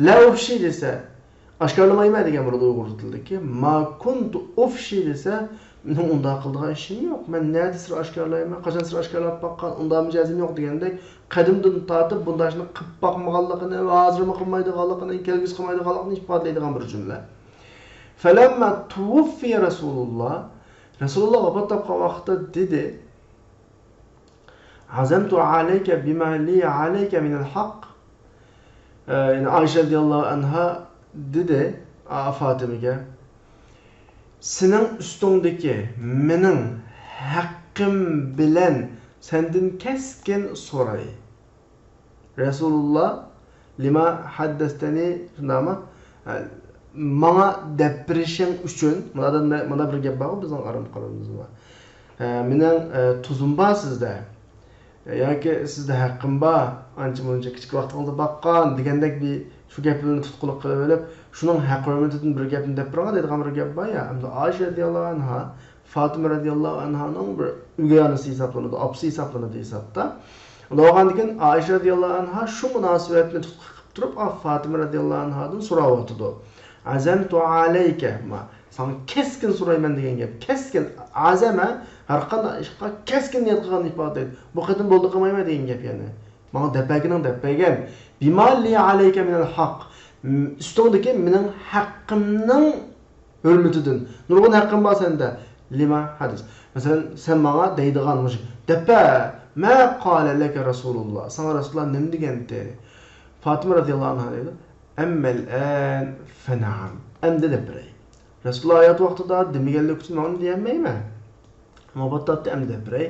لا أفشي دېسە، ئاشكارىلىمايمەن دېگەن بولىدۇ ئۇيغۇر تىلىدىكى. ما كنت أفشي دېسە، مېنىڭ ئۇنداق قىلىدىغان ئىشىم يوق. مەن نەدە سىر ئاشكارىلايمەن، قاچان سىر ئاشكارىلاپ باققان، ئۇنداق مىجەزىم يوق دېگەندەك، قەدىمدىن تارتىپ بۇنداق ئىشنى قىلىپ باقمىغانلىقىنى، ھازىرمۇ قىلمايدىغانلىقىنى، كەلگۈسى قىلمايدىغانلىقىنى ئىپادىلەيدىغان بىر جۈملە. فلما توفي رسول الله، رەسۇلۇللا ۋاپات تاپقان ۋاقىتتا دېدى، عزمت عليك بما لي عليك من الحق. ئە، يەنى ئائىشە رەزىياللاھۇ ئەنھا دېدى، ئا، فاتىمىگە، سېنىڭ ئۈستۈڭدىكى مېنىڭ ھەققىم بىلەن سەندىن كەسكىن سوراي. رەسۇلۇللا، لما حدثتني، شۇنداقمۇ؟ ھە، ماڭا دەپ بېرىشىڭ ئۈچۈن، مۇنادا، مۇندا بىر گەپ بارغۇ، بىزنىڭ ئارام قارىمىزدا. ھە، مېنىڭ، ئە، تۇزۇم بار سىزدە. ياكى سىزدە ھەققىم بار، ئانچە-مۇنچە كىچىك ۋاقتىڭىزدا باققان دېگەندەك بىر شۇ گەپلىرىنى تۇتقىلىق قىلىۋېلىپ، شۇنىڭ ھەق-ھۆرمىتىدىن بىر گەپنى دەپ بېرىڭا دەيدىغان بىر گەپ بار يا. ئەمدى ئائىشە رەزىياللاھۇ ئەنھا، فاتىمە رەزىياللاھۇ ئەنھانىڭ بىر ئۆگەي ئانىسى ھېسابلىنىدۇ، ئاپىسى ھېسابلىنىدۇ ھېسابتا. ئۇنداق بولغاندىكىن ئائىشە رەزىياللاھۇ ئەنھا شۇ مۇناسىۋەتنى تۇتقا قىلىپ تۇرۇپ، ئا، فاتىمە رەزىياللاھۇ ئەنھادىن سوراۋاتىدۇ. ئەزەمتۇ ئەلەيكە، ما، ساڭا كەسكىن سورايمەن دېگەن گەپ. كەسكىن، ئەزەمە، ھەر قانداق ئىشقا كەسكىن نىيەت قىلغاننى ئىپادىلەيدۇ. بۇ قېتىم بولدى قىلمايمەن دېگەن گەپ يەنى. ماڭا دەپ بەرگىنىڭ دەپ بەرگەن. بىما لى ئەلەيكە مىنەل ھەق. م-، ئۈستۈڭدىكى مېنىڭ ھەققىمنىڭ ھۆرمىتىدىن. نۇرغۇن ھەققىم بار سەندە. لىما ھەدىس. مەسىلەن، سەن ماڭا دەيدىغان مۇشۇ. دەپ بەر. ما قالە لەكە رەسۇلۇللا. ساڭا رەسۇلۇللا نېمە دېگەنتى؟ فاتىمە رەزىياللاھۇ ئەنھا دەيدۇ. ئەممەل ئەن فەنەئەم. ئەمدى دەپ بېرەي. رەسۇلۇللا ھايات ۋاقتىدا دېمىگەنلىكى ئۈچۈن مانا دېيەلمەيمەن. نۆۋەت تاپتى، ئەمدى دەپ بېرەي.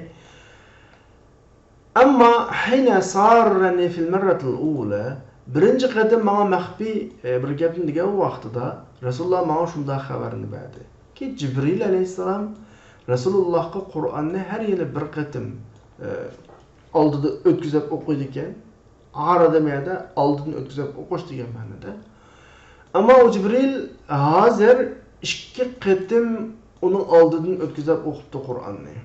ئەمما حين سارني في المرة الأولى، بىرىنچى قېتىم ماڭا مەخپىي، ئە، بىر گەپنى دېگەن ۋاقتىدا رەسۇلۇللا ماڭا شۇنداق خەۋەرنى بەردى. كى جىبرىل ئەلەيھىسسالام رەسۇلۇللاغا قۇرئاننى ھەر يىلى بىر قېتىم، ئە، ئالدىدا ئۆتكۈزۈپ ئوقۇيدىكەن. ھار ئادەم يەردە ئالدىدىن ئۆتكۈزۈپ ئوقۇش دېگەن مەنىدە. ئەمما ئۇ جىبرىل ھازىر ئىككى قېتىم ئۇنىڭ ئالدىدىن ئۆتكۈزۈپ ئوقۇپتۇ قۇرئاننى.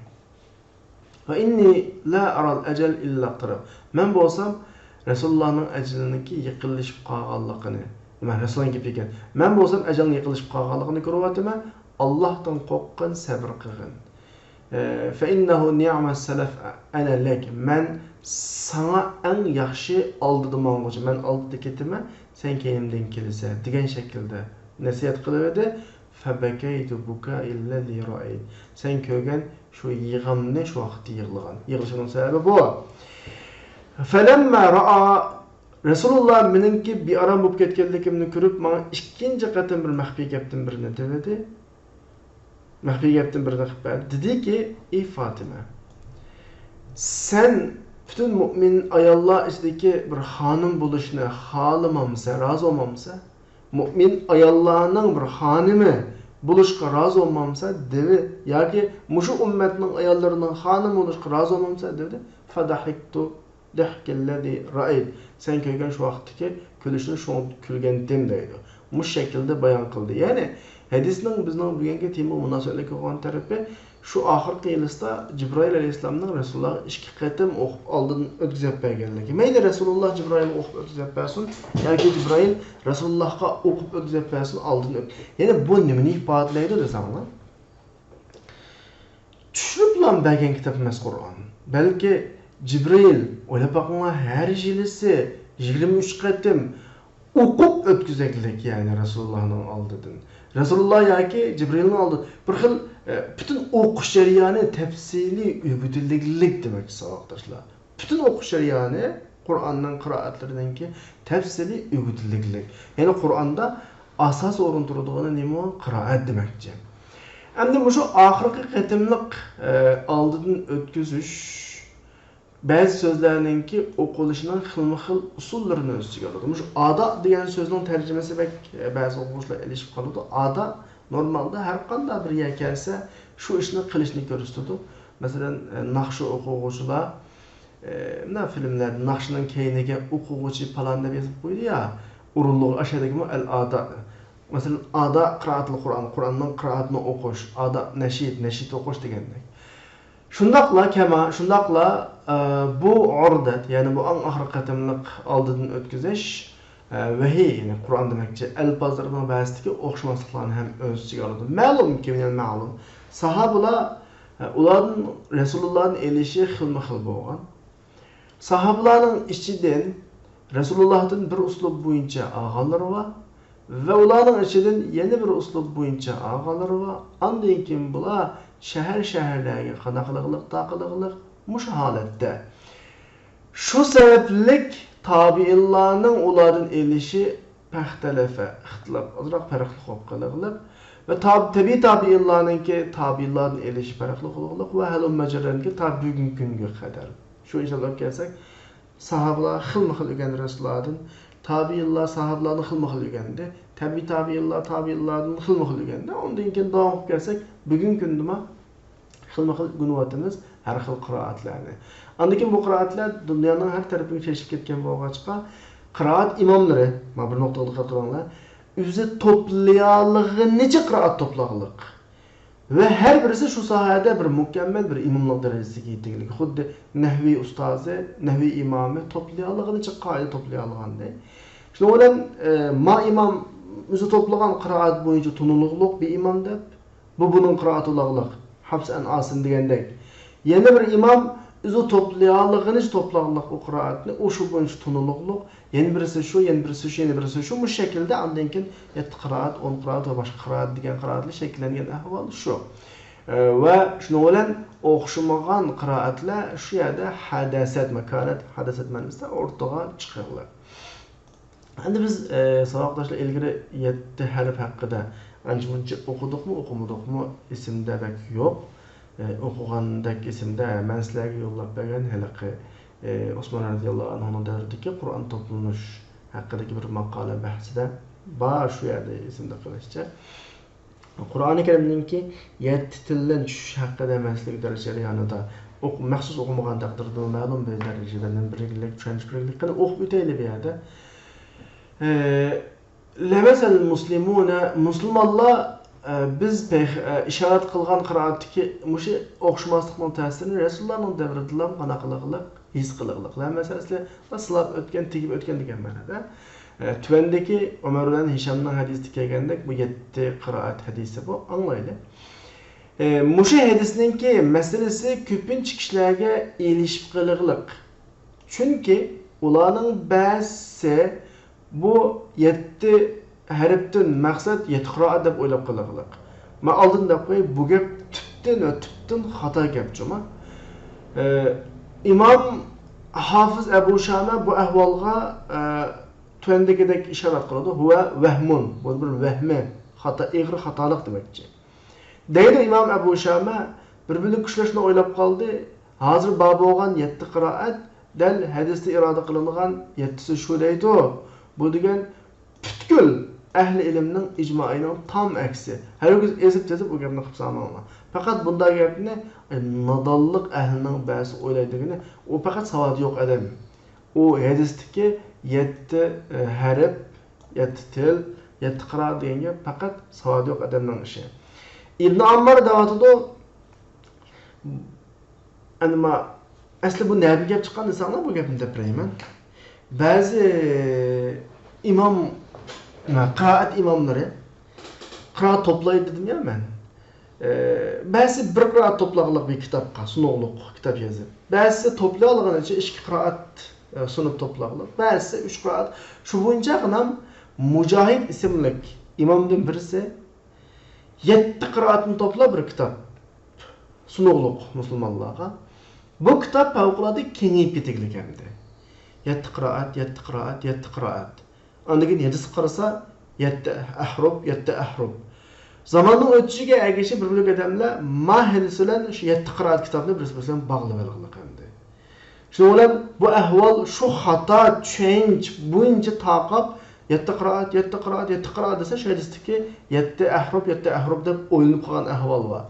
وإني لا أرى الأجل إلا اقترب. مەن بولسام رەسۇلۇللانىڭ ئەجىلىنىڭكى يېقىنلىشىپ قالغانلىقىنى، مەن رەسۇلۇللانىڭ گېپى ئىكەن. مەن بولسام ئەجەلنىڭ يېقىنلىشىپ قالغانلىقىنى كۆرۈۋاتىمەن. ئاللاھتىن قورققىن، سەبرى قىلغىن. ئە، فإنه نعم السلف أنا لك. مەن ساڭا ئەڭ ياخشى ئالدىدا ماڭغۇچى. مەن ئالدىدا كېتىمەن، سەن كەينىمدىن كېلىسەن، دېگەن شەكىلدە نەسىھەت قىلىۋىدى. فبكيت بكائي الذي رأيت. سەن كۆرگەن شۇ يىغامنى شۇ ۋاقىتتا يىغلىغان. يىغلىشىنىڭ سەۋەبى بۇ. فلما رأى، رەسۇلۇللا مېنىڭكى بىئارام بولۇپ كەتكەنلىكىمنى كۆرۈپ، ماڭا ئىككىنچى قېتىم بىر مەخپىي گەپتىن بىرنى دېدى. مەخپىي گەپتىن بىرنى قىلىپ بەردى. دېدىكى، ئى فاتىمە، سەن پۈتۈن مۆمىن ئاياللار ئىچىدىكى بىر خانىم بولۇشنى خالىمامسەن، رازى بولمامسەن؟ مۆمىن ئاياللارنىڭ بىر خانىمى بولۇشقا رازى بولمامسەن؟ دېدى. ياكى مۇشۇ ئۈممەتنىڭ ئاياللىرىنىڭ خانىمى بولۇشقا رازى بولمامسەن؟ دېدى. فضحكت ضحك الذي رأيت. سەن كۆرگەن شۇ ۋاقىتتىكى كۈلۈشنى شۇڭا كۈلگەنتىم دەيدۇ. مۇشۇ شەكىلدە بايان قىلدى. يەنى ھەدىسنىڭ بىزنىڭ بۈگۈنكى تېمىغا مۇناسىۋەتلىك بولغان تەرىپى، شۇ ئاخىرقى يىلىسىدا جىبرائىل ئەلەيھىسسالامنىڭ رەسۇلۇللاغا ئىككى قېتىم ئوقۇپ ئالدىن ئۆتكۈزۈپ بەرگەنلىكى. مەيلى رەسۇلۇللا جىبرائىلغا ئوقۇپ ئۆتكۈزۈپ بەرسۇن، ياكى جىبرائىل رەسۇلۇللاغا ئوقۇپ ئۆتكۈزۈپ بەرسۇن، ئالدىن ئۆت-، يەنى بۇ نېمىنى ئىپادىلەيدۇ دېسەڭلار؟ چۈشۈرۈپلا بەرگەن كىتاب ئەمەس قۇرئان. بەلكى جىبرىل، ئويلاپ باقىڭلار، ھەر يىلىسى يىگىرمە ئۈچ قېتىم ئوقۇپ ئۆتكۈزەكلىك، يەنى رەسۇلۇللانىڭ ئالدىدىن. رەسۇلۇللا ياكى جىبرىلنىڭ ئالدىدا بىر خىل، ئە، پۈتۈن ئوقۇش جەريانى تەپسىلىي ئۆگىتىلگەنلىك دېمەكچى، ساۋاقداشلار. پۈتۈن ئوقۇش جەريانى قۇرئاننىڭ قىرائەتلىرىنىڭكى تەپسىلىي ئۆگىتىلگەنلىك. يەنى قۇرئاندا ئاساس ئورۇن تۇرىدىغىنى نېمە؟ قىرائەت دېمەكچى. ئەمدى مۇشۇ ئاخىرقى قېتىملىق، ئە، ئالدىدىن ئۆتكۈزۈش بەزى سۆزلەرنىڭكى ئوقۇلۇشىنىڭ خىلمۇ خىل ئۇسۇللىرىنى ئۆز ئىچىگە ئالىدۇ. مۇشۇ ئادا دېگەن سۆزنىڭ تەرجىمىسى بەك، بەزى ئوقۇغۇچىلار ئېلىشىپ قالىدۇ. ئادا نورمالدا ھەر قانداق بىر يەر كەلسە، شۇ ئىشنى قىلىشنى كۆرسىتىدۇ. مەسىلەن، ناخشا ئوقۇغۇچىلار، مۇنداق فىلىملەردە ناخشىنىڭ كەينىگە ئوقۇغۇچى پالان دەپ يېزىپ قويىدۇ يا، ئورۇنلۇق ئاشۇ يەردىكىمۇ ئەل ئادا. مەسىلەن، ئادا قىرائەتىل قۇرئان، قۇرئاننىڭ قىرائىتىنى ئوقۇش، ئادا نەشىد، نەشىد ئوقۇش دېگەندەك. شۇنداقلا كەما، شۇنداقلا، ئە، بۇ ئۇردەت، يەنى بۇ ئەڭ ئاخىرقى قېتىملىق ئالدىدىن ئۆتكۈزۈش، ئە، ۋەھىي، يەنى قۇرئان دېمەكچى، ئەلپازلىرىنىڭ بەزىسىدىكى ئوخشىماسلىقلارنى ھەم ئۆز ئىچىگە ئالىدۇ. مەلۇمكى، مەلۇم، ساھابىلار، ئە، ئۇلاردىن، رەسۇلۇللادىن ئېلىشى خىلمۇ خىل بولغان. ساھابىلارنىڭ ئىچىدىن رەسۇلۇللاھتىن بىر ئۇسلۇب بويىچە ئالغانلىرى بار ۋە ئۇلارنىڭ ئىچىدىن يەنە بىر ئۇسلۇب بويىچە ئالغانلىرى بار. ئاندىن كېيىن بۇلار شەھەر-شەھەرلەرگە قانداق قىلغىلىق، تارقىلغىلىق مۇشۇ ھالەتتە. شۇ سەۋەبلىك تابىئىنلارنىڭ ئۇلاردىن ئېلىشى پەختەلەفە، ئىختىلاپ، ئازراق پەرقلىق بولۇپ قېلىغلىق ۋە تاب-، تەبىئىي تابىئىنلارنىڭكى تابىئىنلاردىن ئېلىشى پەرقلىق بولغلىق ۋە ھەلۇممەجەررەنكى تا بۈگۈنكى كۈنگە قەدەر. شۇ ئىنشاللا كەلسەك، ساھابىلار خىلمۇ خىل ئۆگەندى رەسۇلۇللادىن، تابىئىنلار ساھابىلاردىن خىلمۇ خىل ئۆگەندى، تەبىئىي تابىئىنلار تابىئىنلاردىن خىلمۇ خىل ئۆگەندى. ئۇندىن كېيىن داۋام قىلىپ كەلسەك، بۈگۈنكى كۈندىمۇ خىلمۇ خىل ئۆگىنىۋاتىمىز ھەر خىل قىرائەتلەرنى. ئاندىن كېيىن بۇ قىرائەتلەر دۇنيانىڭ ھەر تەرىپىگە چېچىلىپ كەتكەن بولغاچقا، قىرائەت ئىماملىرى، مانا بىر نۇقتىغا دىققەت قىلىڭلار، ئۆزى توپلىيالىغىنىچە قىرائەت توپلاغلىق. ۋە ھەر بىرسى شۇ ساھەدە بىر مۇكەممەل بىر ئىماملىق دەرىجىسىگە يېتىگلىك. خۇددى نەھۋىي ئۇستازى، نەھۋىي ئىمامى توپلىيالىغىنىچە قائىدە توپلىيالىغاندەك. شۇنىڭ بىلەن، ئە، ما ئىمام ئۆزى توپلىغان قىرائەت بويىچە تونۇلۇقلۇق بىر ئىمام دەپ، بۇ بۇنىڭ قىرائىتى بولاغلىق، ھەفس ئەن ئاسىم دېگەندەك. يەنە بىر ئىمام ئۆزى توپلىيالىغىنىچە توپلاغلىق ئۇ قىرائەتنى، ئۇ شۇ بويىچە تونۇلۇقلۇق. يەنە بىرسى شۇ، يەنە بىرسى شۇ، يەنە بىرسى شۇ. مۇشۇ شەكىلدە ئاندىن كېيىن يەتتە قىرائەت، ئون قىرائەت ۋە باشقا قىرائەت دېگەن قىرائەتلەر شەكىللەنگەن ئەھۋال شۇ. ئە، ۋە شۇنىڭ بىلەن ئوخشىمىغان قىرائەتلەر شۇ يەردە ھەدەسەت، ماكانەت، ھەدەسەت مەنىسىدە ئوتتۇرىغا چىقىغلىق. ئەمدى بىز، ئە، ساۋاقداشلار ئىلگىرى يەتتە ھەرپ ھەققىدە، ئانچە-مۇنچە ئوقۇدۇقمۇ، ئوقۇمىدۇقمۇ، ئېسىمدە بەك يوق. ئە، ئوقۇغاندەك ئېسىمدە، مەن سىلەرگە يوللاپ بەرگەن ھېلىقى، ئە، ئوسمان رەزىياللاھۇ ئەنھۇنىڭ دەۋرىدىكى قۇرئان توپلىنىش ھەققىدىكى بىر ماقالە بەھسىدە بار، شۇ يەردە ئېسىمدە قېلىشىچە. قۇرئانى كەرىمنىڭكى يەتتە تىلدىن چۈشۈش ھەققىدە مەسىلىگە دەرس جەريانىدا ئوق-، مەخسۇس ئوقۇمىغان تەقدىردىمۇ مەلۇم بىر دەرىجىدە نېمە بىرلىك، چۈشەنچە بىرلىك. قېنى ئوقۇپ ئۆتەيلى بۇ يەردە. ئە، لەمەسەل مۇسلىمۇنە، مۇسۇلمانلار، ئە، بىز پەيغ-، ئە، ئىشارەت قىلغان قىرائەتتىكى مۇشۇ ئوخشىماسلىقنىڭ تەسىرىنى رەسۇلۇللانىڭ دەۋرىدىلا قانداق قىلغىلىق، ھېس قىلغلىق. لەمەسەل ئەسلى سىلاپ ئۆتكەن، تېگىپ ئۆتكەن دېگەن مەنىدە. ئە، تۆۋەندىكى ئۆمەر بىلەن ھىشامنىڭ ھەدىسىدە كەلگەندەك بۇ يەتتە قىرائەت ھەدىسى بۇ. ئاڭلايلى. ئە، مۇشۇ ھەدىسنىڭكى مەسىلىسى كۆپىنچە كىشىلەرگە ئېلىشىپ قېلىغلىق. چۈنكى ئۇلارنىڭ بەزىسى بۇ يەتتە ھەرپتىن مەقسەت يەتتە قىرائەت دەپ ئويلاپ قېلىغلىق. مەن ئالدىن دەپ قوياي، بۇ گەپ تۈپتىن ۋە تۈپتىن خاتا گەپ جۇما. ئە، ئىمام ھافىز ئەبۇ شامە بۇ ئەھۋالغا، ئە، تۆۋەندىكىدەك ئىشارەت قىلىدۇ. ھۇۋە ۋەھمۇن. بۇ بىر ۋەھمى، خاتا، ئېغىر خاتالىق دېمەكچى. دەيدۇ ئىمام ئەبۇ شامە، بىر-بىرىنى كۈچلەشنى ئويلاپ قالدى. ھازىر بار بولغان يەتتە قىرائەت دەل ھەدىستە ئىرادە قىلىنغان يەتتىسى شۇ دەيدۇ. بۇ دېگەن پۈتكۈل ئەھلى ئىلىمنىڭ ئىجمائىنىڭ تام ئەكسى. ھەرگىز ئېزىپ-تېزىپ ئۇ گەپنى قىلىپ سالماڭلار. پەقەت بۇنداق گەپنى، ئە، نادانلىق ئەھلىنىڭ بەزىسى ئويلايدىغىنى، ئۇ پەقەت ساۋاتى يوق ئادەم. ئۇ ھەدىستىكى يەتتە، ئە، ھەرپ، يەتتە تىل، يەتتە قىرائەت دېگەن گەپ پەقەت ساۋاتى يوق ئادەمنىڭ ئىشى. ئىبن ئاممار دەۋاتىدۇ، ئەمما ئەسلى بۇ نەدىن كېلىپ چىققان دېسەڭلار، بۇ گەپنى دەپ بېرەيمەن. بەزى ئىمام، قىرائەت ئىماملىرى قىرائەت توپلايدۇ دېدىم يا مەن. ئە، بەزىسى بىر قىرائەت توپلىغانلىق بىر كىتابقا، سۇنۇقلۇق كىتاب يېزىپ. بەزىسى توپلىيالىغىنىچە ئىككى قىرائەت، ئە، سۇنۇپ توپلىغانلىق. بەزىسى ئۈچ قىرائەت. شۇ بويىچە غىنام مۇجاھىد ئىسىملىك ئىمامدىن بىرسى يەتتە قىرائەتنى توپلاپ بىر كىتاب سۇنۇقلۇق مۇسۇلمانلارغا. بۇ كىتاب پەۋقۇلئاددە كېڭىيىپ كېتىگلىك ئەمدى. يەتتە قىرائەت، يەتتە قىرائەت، يەتتە قىرائەت. ئاندىن كېيىن ھەدىسكە قارىسا، يەتتە ئەھرۇپ، يەتتە ئەھرۇپ. زاماننىڭ ئۆتۈشىگە ئەگىشىپ بىر بۆلەك ئادەملەر ما ھەدىس بىلەن شۇ يەتتە قىرائەت كىتابنى بىرسى بىرسى بىلەن باغلىۋالغىلىق ئەمدى. شۇنىڭ بىلەن بۇ ئەھۋال، شۇ خاتا چۈشەنچە بويىچە تارقاپ، يەتتە قىرائەت، يەتتە قىرائەت، يەتتە قىرائەت دېسە، شۇ ھەدىستىكى يەتتە ئەھرۇپ، يەتتە ئەھرۇپ دەپ ئويلىنىپ قالغان ئەھۋال بار.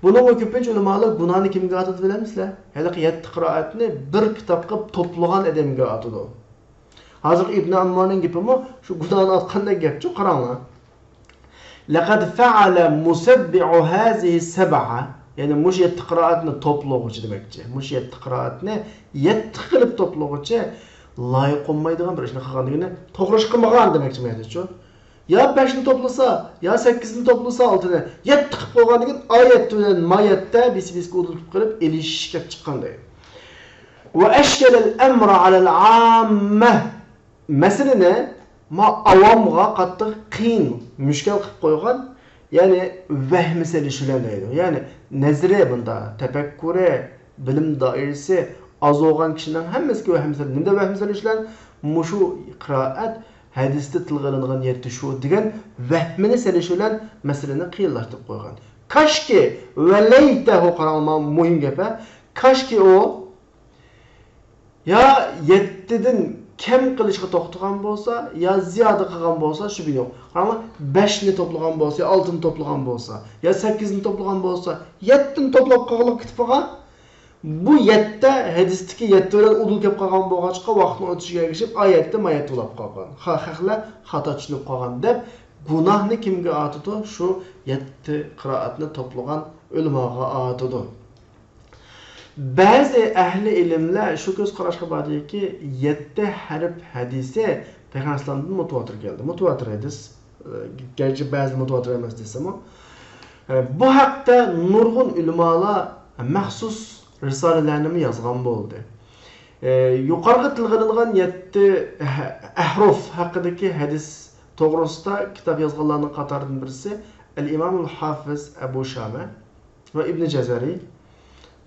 بۇنىڭغا كۆپىنچە ئۆلىمالار گۇناھنى كىمگە ئاتىدۇ بىلەمسىلەر؟ ھېلىقى يەتتە قىرائەتنى بىر كىتابقا توپلىغان ئادەمگە ئاتىدۇ. ھازىرقى ئىبن ئاممارنىڭ گېپىمۇ شۇ گۇناھنى ئاتقاندەك گەپچۇ، قاراڭلار. لەقەد فەئەلە مۇسەببىئۇ ھازىھى سەبئە. يەنى مۇشۇ يەتتە قىرائەتنى توپلىغۇچى دېمەكچى. مۇشۇ يەتتە قىرائەتنى يەتتە قىلىپ توپلىغۇچى لايىق بولمايدىغان بىر ئىشنى قىلغان دېگىنى توغرا ئىش قىلمىغان دېمەكچى مەيدىچۇ. يا بەشنى توپلىسا، يا سەككىزنى توپلىسا، ئالتىنى، يەتتە قىلىپ قويغان دېگەن ئايەت بىلەن مايەتتە بىسى بىسكە ئۇدۇلۇپ قېلىپ ئېلىشىش كەپ چىققان دەيدۇ. ۋە ئەشكەلەل ئەمرە ئەلەل ئاممە. مەسىلىنى ما ئاۋامغا قاتتىق قىيىن، مۈشكۈل قىلىپ قويغان، يەنى ۋەھمى سېلىش بىلەن دەيدۇ. يەنى نەزىرى بۇندا، تەپەككۇرى، بىلىم دائىرىسى ئاز بولغان كىشىنىڭ ھەممىسىگە ۋەھمى سېلىش. نېمىدە ۋەھمى سېلىش بىلەن؟ مۇشۇ قىرائەت ھەدىستە تىلغا ئېلىنغان يەتتە شۇ دېگەن ۋەھمىنى سېلىش بىلەن مەسىلىنى قىيىنلاشتۇرۇپ قويغان. كاشكى، ۋە لەيتەھۇ، قاراڭلار، مۇھىم گەپ ھە. كاشكى ئۇ يا يەتتىدىن كەم قىلىشقا توختىغان بولسا، يا زىيادە قىلغان بولسا، شۈبھە يوق. قاراڭلار، بەشنى توپلىغان بولسا، يا ئالتىنى توپلىغان بولسا، يا سەككىزنى توپلىغان بولسا، يەتتىنى توپلاپ قالغىلى كېتىپ قالغان. بۇ يەتتە ھەدىستىكى يەتتە بىلەن ئۇدۇل كەپ قالغان بولغاچقا، ۋاقىتنىڭ ئۆتۈشىگە ئەگىشىپ، ئايەتتە مايەتتە بولاپ قالغان. خا-، خەقلەر خاتا چۈشىنىپ قالغان دەپ، گۇناھنى كىمگە ئارتىدۇ؟ شۇ يەتتە قىرائەتنى توپلىغان ئۆلىماغا ئارتىدۇ. بەزى ئەھلى ئىلىملەر شۇ كۆز قاراشقا باردىكى، يەتتە ھەرپ ھەدىسى پەيغەمبەر ئەلەيھىسسالامدىن مۇتەۋاتىر كەلدى. مۇتەۋاتىر ھەدىس، ئە، گەرچە بەزىدە مۇتەۋاتىر ئەمەس دېسىمۇ، ئە، بۇ ھەقتە نۇرغۇن ئۆلىمالار مەخسۇس رىسالىلەرنىمۇ يازغان بولدى. ئە، يۇقىرىقى تىلغا ئېلىنغان يەتتە ئەھرۇف ھەققىدىكى ھەدىس توغرىسىدا كىتاب يازغانلارنىڭ قاتارىدىن بىرسى ئەل ئىمامۇل ھافىز ئەبۇ شامە ۋە ئىبنى جەزەرى.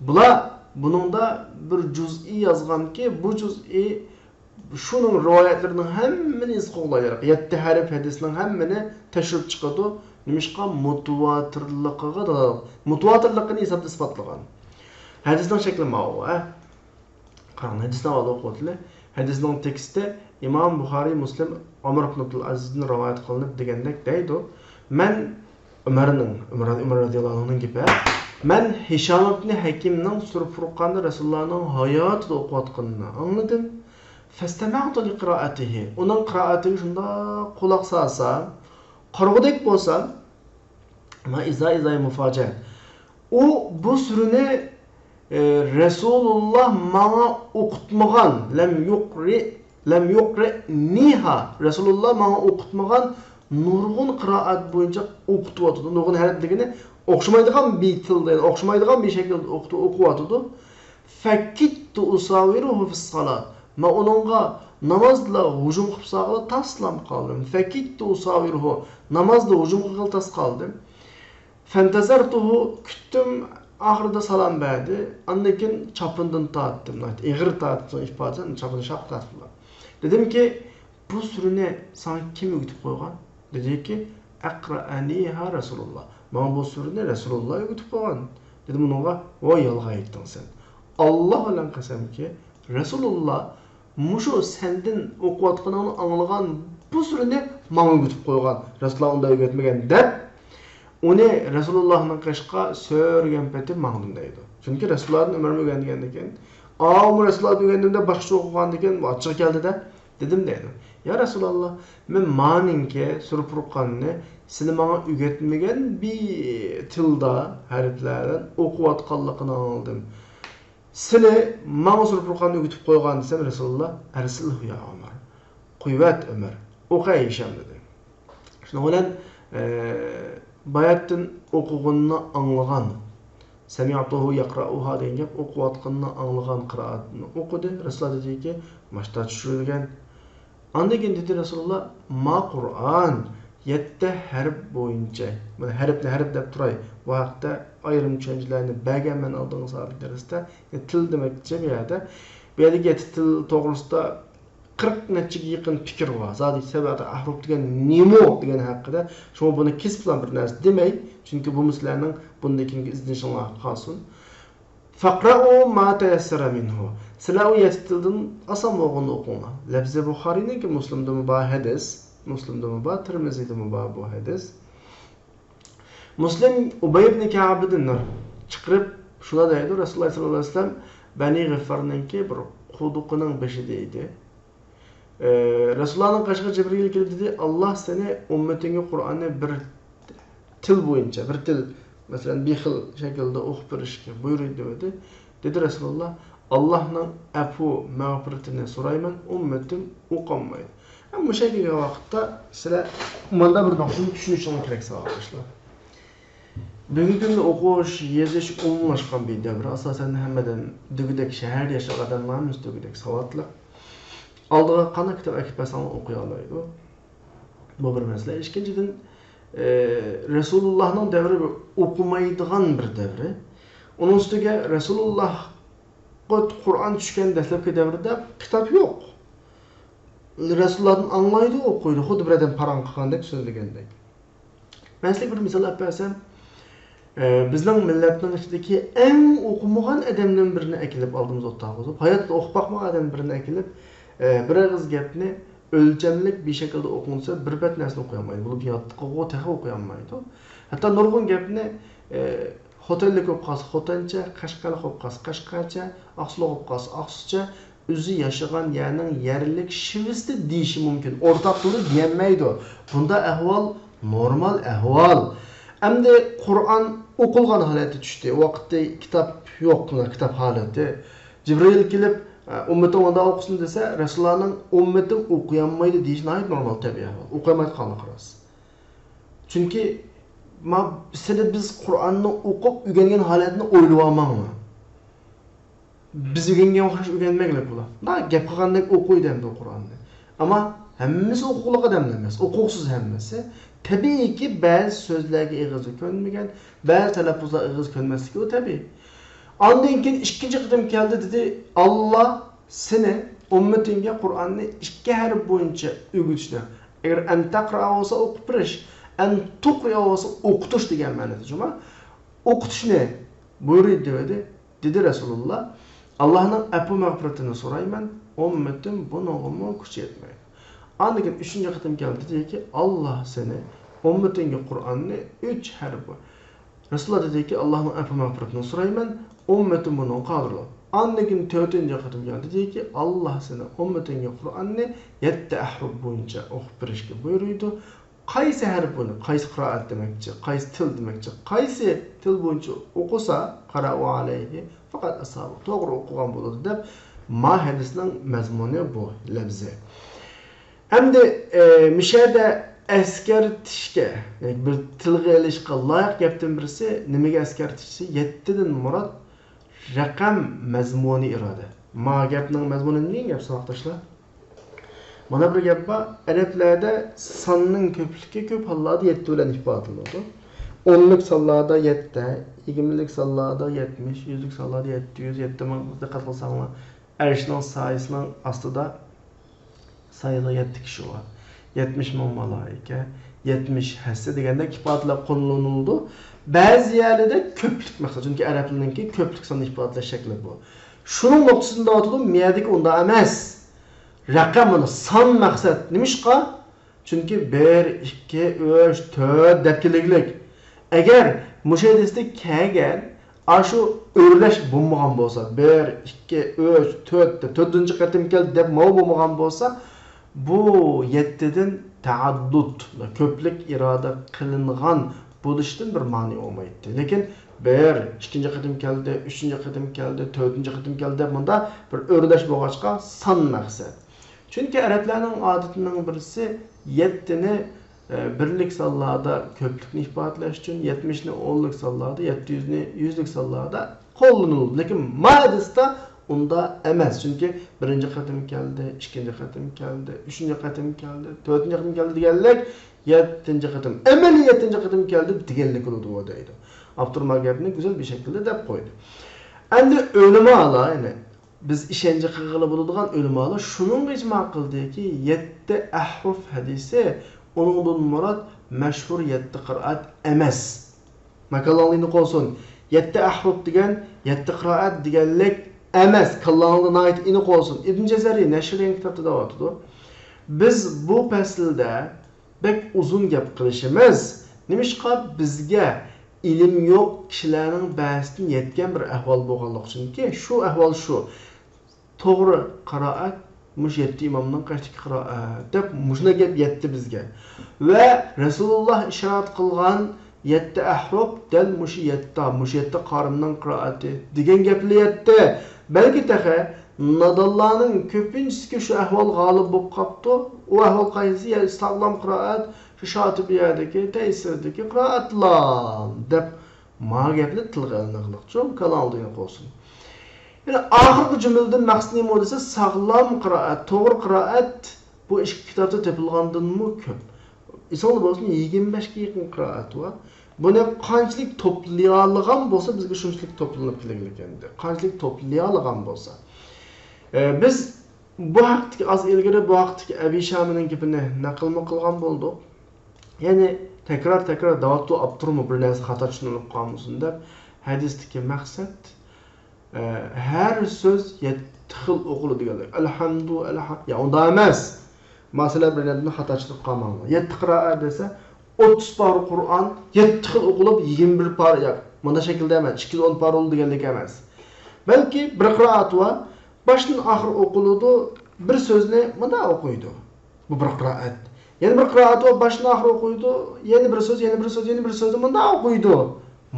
بۇلار بۇنىڭدا بىر جۇزئى يازغانكى، بۇ جۇزئى شۇنىڭ رىۋايەتلىرىنىڭ ھەممىنى يېزىپ قويغۇلار ياراق. يەتتە ھەرپ ھەدىسنىڭ ھەممىنى تەشرىپ چىقىدۇ. نېمىشقا؟ مۇتىۋاتىرلىقىغا دالالەت، مۇتىۋاتىرلىقىنى ھېسابتا ئىسپاتلىغان. ھەدىسنىڭ شەكلى ماۋۇ، ھە؟ قاراڭ، ھەدىسنى ئاۋۋال ئوقۇۋاتىلى. ھەدىسنىڭ تېكىستى ئىمام بۇخارىي، مۇسلىم، ئۆمەر ئىبن ئابدۇلئەزىزدىن رىۋايەت قىلىنىپ دېگەندەك دەيدۇ. مەن ئۆمەرنىڭ، ئۆمەر، ئۆمەر رەزىياللاھۇ ئەنھۇنىڭ گېپى، ھە؟ مەن ھىشام ئىبنى ھەكىمنىڭ سۈرە پۇرقاننى رەسۇلۇللانىڭ ھاياتىدا ئوقۇۋاتقىنىنى ئاڭلىدىم. فەستەمەئتۇ لىقىرائەتىھى. ئۇنىڭ قىرائەتىگە شۇنداق قۇلاق سالسام، قارىغۇدەك بولسام، ما ئىزا ئىزا مۇفاجەت. ئۇ بۇ سۈرىنى، ئە، رەسۇلۇللا ماڭا ئوقۇتمىغان، لەم يۇقرى، لەم يۇقرىنىھا. رەسۇلۇللا ماڭا ئوقۇتمىغان نۇرغۇن قىرائەت بويىچە ئوقۇتۇۋاتىدۇ. نۇرغۇن ھەرپ دېگىنى ئوخشىمايدىغان بىر تىلدا، يەنى ئوخشىمايدىغان بىر شەكىلدە ئوقۇتۇ-، ئوقۇۋاتىدۇ. فەكىتتۇ ئۇساۋىرۇھۇ فىسسالا. مەن ئۇنىڭغا نامازدا ھۇجۇم قىلىپ سالغىلى تاسلام قالدىم. فەكىتتۇ ئۇساۋىرۇھۇ. نامازدا ھۇجۇم قىلغىلى تاس قالدىم. فەنتەزەرتۇھۇ، كۈتتۈم، ئاخىرىدا سالام بەردى. ئاندىن كېيىن چاپىنىدىن تارتتىم. ئېغىر تارتىدىغان ئىپادە، چاپىنىنى شاق تارتىپلا. دېدىمكى، بۇ سۈرىنى ساڭا كىم ئۆگىتىپ قويغان؟ دېدىكى، ئەقرەئەنىھا رەسۇلۇللا. ماڭا بۇ سۈرىنى رەسۇلۇللا ئۆگىتىپ قويغان. دېدىم ئۇنىڭغا، ۋاي، يالغان ئېيتتىڭ سەن. ئاللا بىلەن قەسەمكى، رەسۇلۇللا مۇشۇ سەندىن ئوقۇۋاتقىنىڭنى ئاڭلىغان بۇ سۈرىنى ماڭا ئۆگىتىپ قويغان. رەسۇلۇللا ئۇنداق ئۆگەتمىگەن دەپ، ئۇنى رەسۇلۇللانىڭ قېشىغا سۆرىگەن پېتى ماڭدىم دەيدۇ. چۈنكى رەسۇلۇللادىن ئۆمەرمۇ ئۆگەندىكەن. ئاۋۇ رەسۇلۇللادىن ئۆگەندىم دەپ باشقىچە ئوقۇغاندىكىن ئاچچىقى كەلدى-دە. دېدىم دەيدۇ، يا رەسۇلاللا، مەن مانىڭكى سۈرە پۇرقاننى سېنى ماڭا ئۆگەتمىگەن بىر تىلدا ھەرپلەر بىلەن ئوقۇۋاتقانلىقىنى ئاڭلىدىم. سېنى ماڭا سۈرە پۇرقاننى ئۆگىتىپ قويغان دېسەم، رەسۇلاللا، ئەرسىلھۇ يا ئۆمەر، قويۇۋەت ئۆمەر، ئوقۇ ئەي ھىشام دېدى. شۇنىڭ بىلەن، ئە، باياتتىن ئوقۇغىنىنى ئاڭلىغان، سەمىئتۇھۇ يەقرەئۇھا دېگەن گەپ، ئوقۇۋاتقىنىنى ئاڭلىغان، قىرائەتنى ئوقۇدى. رەسۇلۇللا دېدىكى، ماشتا چۈشۈرۈلگەن. ئاندىن كېيىن دېدى رەسۇلۇللا، ما قۇرئان، يەتتە ھەرپ بويىچە. مانا ھەرپنى ھەرپ دەپ تۇراي. بۇ ھەقتە ئايرىم چۈشەنچىلەرنى بەرگەنمەن ئالدىنقى سائەتلىك دەرستە. يەنى تىل دېمەكچى بۇ يەردە. بۇ يەردىكى يەتتە تىل توغرىسىدا قىرىق نەچچىگە يەقىن پىكىر بار. زادى سەبئەتە ئەھرۇپ دېگەن نېمە دېگەن ھەققىدە. شۇڭا بۇنى كېسىپلا بىر نەرسە دېمەي. چۈنكى بۇمۇ سىلەرنىڭ بۇندىن كېيىنكى ئىزدىنىشىڭلارغا قالسۇن. فەقرەئۇ ما تەيەسسەرە مىنھۇ. سىلەر ئۇ يەتتە تىلدىن ئاسان بولغىنىنى ئوقۇڭلار. لەپزى بۇخارىينىڭكى، مۇسلىمدىمۇ بار ھەدىس. مۇسلىمدىمۇ بار، تىرمىزىدىمۇ بار بۇ ھەدىس. مۇسلىم ئۇبەي ئىبنى كەئبىدىن چىقىرىپ شۇنداق دەيدۇ، رەسۇلۇللا سەللەللاھۇ ئەلەيھى ۋەسەللەم بەنى غىفارنىڭكى بىر قۇدۇقىنىڭ بېشىدا ئىدى. ئە، رەسۇلۇللانىڭ قېشىغا جىبرىئىل كېلىپ دېدى، ئاللا سېنى ئۈممىتىڭگە قۇرئاننى بىر تىل بويىچە، بىر تىل، مەسىلەن، بىر خىل شەكىلدە ئوقۇپ بېرىشكە بۇيرۇيدۇ دېدى. دېدى رەسۇلۇللا، ئاللانىڭ ئەپۇ مەغپىرىتىنى سورايمەن، ئۈممىتىم ئوقۇيالمايدۇ. ھەم مۇشۇ يەرگە كەلگەن ۋاقىتتا سىلەر مۇنداق بىر نۇقتىنى چۈشىنىشىڭلار كېرەك، ساۋاقداشلار. بۈگۈنكى كۈندە ئوقۇش، يېزىش ئومۇملاشقان بىر دەۋر. ئاساسەن ھەممە ئادەم دېگۈدەك، شەھەردە ياشىغان ئادەملەرمۇ دېگۈدەك ساۋاتلىق. ئالدىغا قانداق كىتاب ئەكىپ بەرسەڭلار ئوقۇيالايدۇ. بۇ بىر مەسىلە. ئىككىنچىدىن، ئى، رەسۇلۇللانىڭ دەۋرى بىر ئوقۇمايدىغان بىر دەۋرى. ئۇنىڭ ئۈستىگە رەسۇلۇللاغا قۇرئان چۈشكەن دەسلەپكى دەۋردە كىتاب يوق. رەسۇلۇللادىن ئاڭلايدۇ، ئوقۇيدۇ. خۇددى بىر ئادەم پاراڭ قىلغاندەك، سۆزلىگەندەك. مەن سىزگە بىر مىسال ئەپ بەرسەم، ئە، بىزنىڭ مىللەتنىڭ ئىچىدىكى ئەڭ ئوقۇمىغان ئادەمدىن بىرنى ئەكېلىپ ئالدىمىزغا ئولتۇرغۇزۇپ، ھاياتىدا ئوقۇپ باقمىغان ئادەمدىن بىرنى ئەكېلىپ، ئە، بىر ئېغىز گەپنى ئۆلچەملىك بىر شەكىلدە ئوقۇڭ دېسە، بىر بەت نەرسىنى ئوقۇيالمايدۇ. بولۇپ ياتلىقىغۇ تېخى ئوقۇيالمايدۇ. ھەتتا نۇرغۇن گەپنى، ئە، خوتەنلىك بولۇپ قالسا خوتەنچە، قەشقەرلىك بولۇپ قالسا قەشقەرچە، ئاقسۇلۇق بولۇپ قالسا ئاقسۇچە، ئۆزى ياشىغان يەرنىڭ يەرلىك شېۋىسىدە دېيىشى مۇمكىن. ئورتاق تىلدا دېيەلمەيدۇ. بۇنداق ئەھۋال نورمال ئەھۋال. ئەمدى قۇرئان ئوقۇلغان ھالەتتە چۈشتى. ئۇ ۋاقىتتا كىتاب يوق، كىتاب ھالىتى. جىبرىئىل كېلىپ، ئە، ئۈممىتىڭ مۇنداق ئوقۇسۇن دېسە، رەسۇلۇللانىڭ ئۈممىتىم ئوقۇيالمايدۇ دېيىشى ناھايىتى نورمال، تەبىئىي ئەھۋال. ئوقۇيالمايدىغانلىقى راست. چۈنكى ما-، سىلى بىز قۇرئاننى ئوقۇپ ئۆگەنگەن ھالەتنى ئويلىۋالماڭلار. بىز ئۆگەنگەن ئوخشاش ئۆگەنمەيلى بۇلار. مۇنداق گەپ قىلغاندەك ئوقۇيدۇ ئەمدى ئۇ قۇرئاننى. ئەمما ھەممىسى ئوقۇغلۇق ئادەملەر ئەمەس، ئوقۇغۇسىز ھەممىسى. تەبىئىيكى، بەزى سۆزلەرگە ئېغىزى كۆنمىگەن، بەزى تەلەپپۇزلار ئېغىز كۆنمەسلىكى ئۇ تەبىئىي. ئاندىن كېيىن ئىككىنچى قېتىم كەلدى، دېدى، ئاللا سېنى، ئۈممىتىڭگە قۇرئاننى ئىككى ھەرپ بويىچە ئۆگىتىشنى، ئەگەر ئەن تەقرەئە بولسا ئوقۇپ بېرىش، «ئەن تۇقرىئە» بولسا ئوقۇتۇش دېگەن مەنىدە جۇما. ئوقۇتۇشنى بۇيرۇيدۇ دېدى. دېدى رەسۇلۇللا، «ئاللاھنىڭ ئەپۇ مەغپىرىتىنى سورايمەن، ئۈممىتىم بۇنىڭغىمۇ كۈچى يەتمەيدۇ.» ئاندىن كېيىن ئۈچىنچى قېتىم كەلدى، دېدىكى، «ئاللاھ سېنى، ئۈممىتىڭگە قۇرئاننى ئۈچ ھەرپ» رەسۇلۇللا دېدىكى، «ئاللاھنىڭ ئەپۇ مەغپىرىتىنى سورايمەن، ئۈممىتىم بۇنىڭغا قادىر بولىدۇ.» ئاندىن كېيىن تۆتىنچى قېتىم كەلدى، دېدىكى، «ئاللاھ سېنى، ئۈممىتىڭگە قۇرئاننى يەتتە ئەھرۇپ بويىچە ئوقۇپ بېرىشكە بۇيرۇيدۇ.» قايسى ھەرپ بۇنى، قايسى قىرائەت دېمەكچى، قايسى تىل دېمەكچى، قايسى تىل بويىچە ئوقۇسا، «قەرەئۇ ئەلەيھى فەقەت ئەسابۇ»، توغرا ئوقۇغان بولىدۇ دەپ، ما ھەدىسنىڭ مەزمۇنى بۇ، لەپزى. ئەمدى، ئە، مۇشۇ يەردە ئەسكەرتىشكە، يەنى بىر تىلغا ئېلىشقا لايىق گەپتىن بىرسى، نېمىگە ئەسكەرتىش دېسە، يەتتىدىن مۇراد رەقەم مەزمۇنى ئىرادە. ما گەپنىڭ مەزمۇنى نېمە گەپ، ساۋاقداشلار؟ مانا بىر گەپ بار، ئەرەبلەردە ساننىڭ كۆپلۈكى كۆپ ھاللاردا يەتتە بىلەن ئىپادىلىنىدۇ. ئونلۇق سانلاردا يەتتە، يىگىرمىلىك سانلاردا يەتمىش، يۈزلۈك سانلاردا يەتتە يۈز، يەتتە مىڭ، دىققەت قىلساڭلار، ئەرشنىڭ سايىسىنىڭ ئاستىدا سايىدا يەتتە كىشى بار، يەتمىش مىڭ مالائىكە، يەتمىش ھەسسە دېگەندەك ئىپادىلەر قوللىنىلىدۇ. بەزى يەرلىرىدە كۆپلۈك مەقسەت، چۈنكى ئەرەبلەرنىڭكى كۆپلۈك ساننى ئىپادىلەش شەكلى بۇ. شۇنىڭ نۇقتىسىدىن دەۋاتىدۇ، مۇ يەردىكى ئۇنداق ئەمەس. رەقەم مانا سان مەقسەت. نېمىشقا؟ چۈنكى بىر، ئىككى، ئۈچ، تۆت دەپ كېلىگلىك. ئەگەر مۇشۇ ھەدىستە كەلگەن ئاشۇ ئۆرلەش بولمىغان بولسا، بىر، ئىككى، ئۈچ، تۆت دەپ، تۆتىنچى قېتىم كەلدى دەپ ماۋۇ بولمىغان بولسا، بۇ يەتتىدىن تەئەددۇد، كۆپلۈك ئىرادە قىلىنغان بولۇشتىن بىر مانى بولمايتتى. لېكىن بىر، ئىككىنچى قېتىم كەلدى، ئۈچىنچى قېتىم كەلدى، تۆتىنچى قېتىم كەلدى دەپ مۇندا بىر ئۆرلەش بولغاچقا سان مەقسەت. چۈنكى ئەرەبلەرنىڭ ئادىتىنىڭ بىرسى يەتتىنى، ئە، بىرلىك سانلاردا كۆپلۈكنى ئىپادىلەش ئۈچۈن، يەتمىشنى ئونلۇق سانلاردا، يەتتە يۈزنى يۈزلۈك سانلاردا قوللىنىلىدۇ. لېكىن ما ھەدىستە ئۇنداق ئەمەس. چۈنكى بىرىنچى قېتىم كەلدى، ئىككىنچى قېتىم كەلدى، ئۈچىنچى قېتىم كەلدى، تۆتىنچى قېتىم كەلدى دېگەنلىك، يەتتىنچى قېتىم، ئەمەلىي يەتتىنچى قېتىم كەلدى دېگەنلىك بولىدۇ دەيدۇ. ئاپتور ما گەپنى گۈزەل بىر شەكىلدە دەپ قويدى. ئەمدى ئۆلىمالار، يەنى بىز ئىشەنچ قىلغىلى بولىدىغان ئۆلىمالار شۇنىڭغا ئىجما قىلدىكى، يەتتە ئەھرۇف ھەدىسى، ئۇنىڭدىن مۇراد مەشھۇر يەتتە قىرائەت ئەمەس. ما كاللاڭلار ئېنىق بولسۇن، يەتتە ئەھرۇف دېگەن يەتتە قىرائەت دېگەنلىك ئەمەس. كاللاڭلار ناھايىتى ئېنىق بولسۇن. ئىبن جەزەرى نەشر دېگەن كىتابتا دەۋاتىدۇ، بىز بۇ پەسىلدە بەك ئۇزۇن گەپ قىلىشىمىز. نېمىشقا؟ بىزگە ئىلىم يوق كىشىلەرنىڭ بەزىدىن يەتكەن بىر ئەھۋال بولغانلىقى ئۈچۈنكى، شۇ ئەھۋال شۇ. توغرا قىرائەت مۇشۇ يەتتە ئىمامنىڭ قېشىدىكى قىرائەت دەپ مۇشۇنداق گەپ يەتتى بىزگە. ۋە رەسۇلۇللا ئىشارەت قىلغان يەتتە ئەھرۇپ دەل مۇشۇ يەتتە، مۇشۇ يەتتە قارىمنىڭ قىرائىتى دېگەن گەپلەر يەتتى. بەلكى تېخى نادانلارنىڭ كۆپىنچىسىگە شۇ ئەھۋال غالىب بولۇپ قاپتۇ. ئۇ ئەھۋال قايسى؟ يەنى ساغلام قىرائەت شۇ شاتىبىيەدىكى، تەيسىردىكى قىرائەتلار دەپ ما گەپنى تىلغا ئېلىنىغلىقچۇ، كاللاڭلار ئېنىق بولسۇن. يەنى ئاخىرقى جۈملىدىن مەقسىتى نېمە دېسە، ساغلام قىرائەت، توغرا قىرائەت بۇ ئىككى كىتابتا تېپىلغاندىنمۇ كۆپ. ئېسىڭلار بولسۇن، يىگىرمە بەشكە يېقىن قىرائەت بار. بۇنى قانچىلىك توپلىيالىغان بولسا، بىزگە شۇنچىلىك توپلىنىپ كېلىدىكەن. قانچىلىك توپلىيالىغان بولسا. ئە، بىز بۇ ھەقتىكى، ئاز ئىلگىرى بۇ ھەقتىكى ئەبى شامىنىڭ گېپىنى نەقىلمۇ قىلغان بولدۇق. يەنى تەكرار-تەكرار دەۋاتىدۇ، ئاپتورمۇ بىر نەرسە خاتا چۈشىنىلىپ قالمىسۇن دەپ، ھەدىستىكى مەقسەت، ئە، ھەر سۆز يەتتە خىل ئوقۇلىدۇ دېگەنلىك. ئەلھەمدۇ، ئەلھەم-، يا، ئۇنداق ئەمەس. مەسىلەن، بىر نەرسىنى خاتا چۈشىنىپ قالماڭلار. يەتتە قىرائەت دېسە، ئوتتۇز پارە قۇرئان يەتتە خىل ئوقۇلۇپ، يىگىرمە بىر پارە، ياق، مۇنداق شەكىلدە ئەمەس، ئىككى يۈز ئون پارە بولىدۇ دېگەنلىك ئەمەس. بەلكى بىر قىرائەت بار، باشتىن ئاخىر ئوقۇلىدۇ، بىر سۆزنى مۇنداق ئوقۇيدۇ. بۇ بىر قىرائەت. يەنە بىر قىرائەت بار، باشتىن ئاخىر ئوقۇيدۇ، يەنە بىر سۆز، يەنە بىر سۆز، يەنە بىر سۆزنى مۇنداق ئوقۇيدۇ.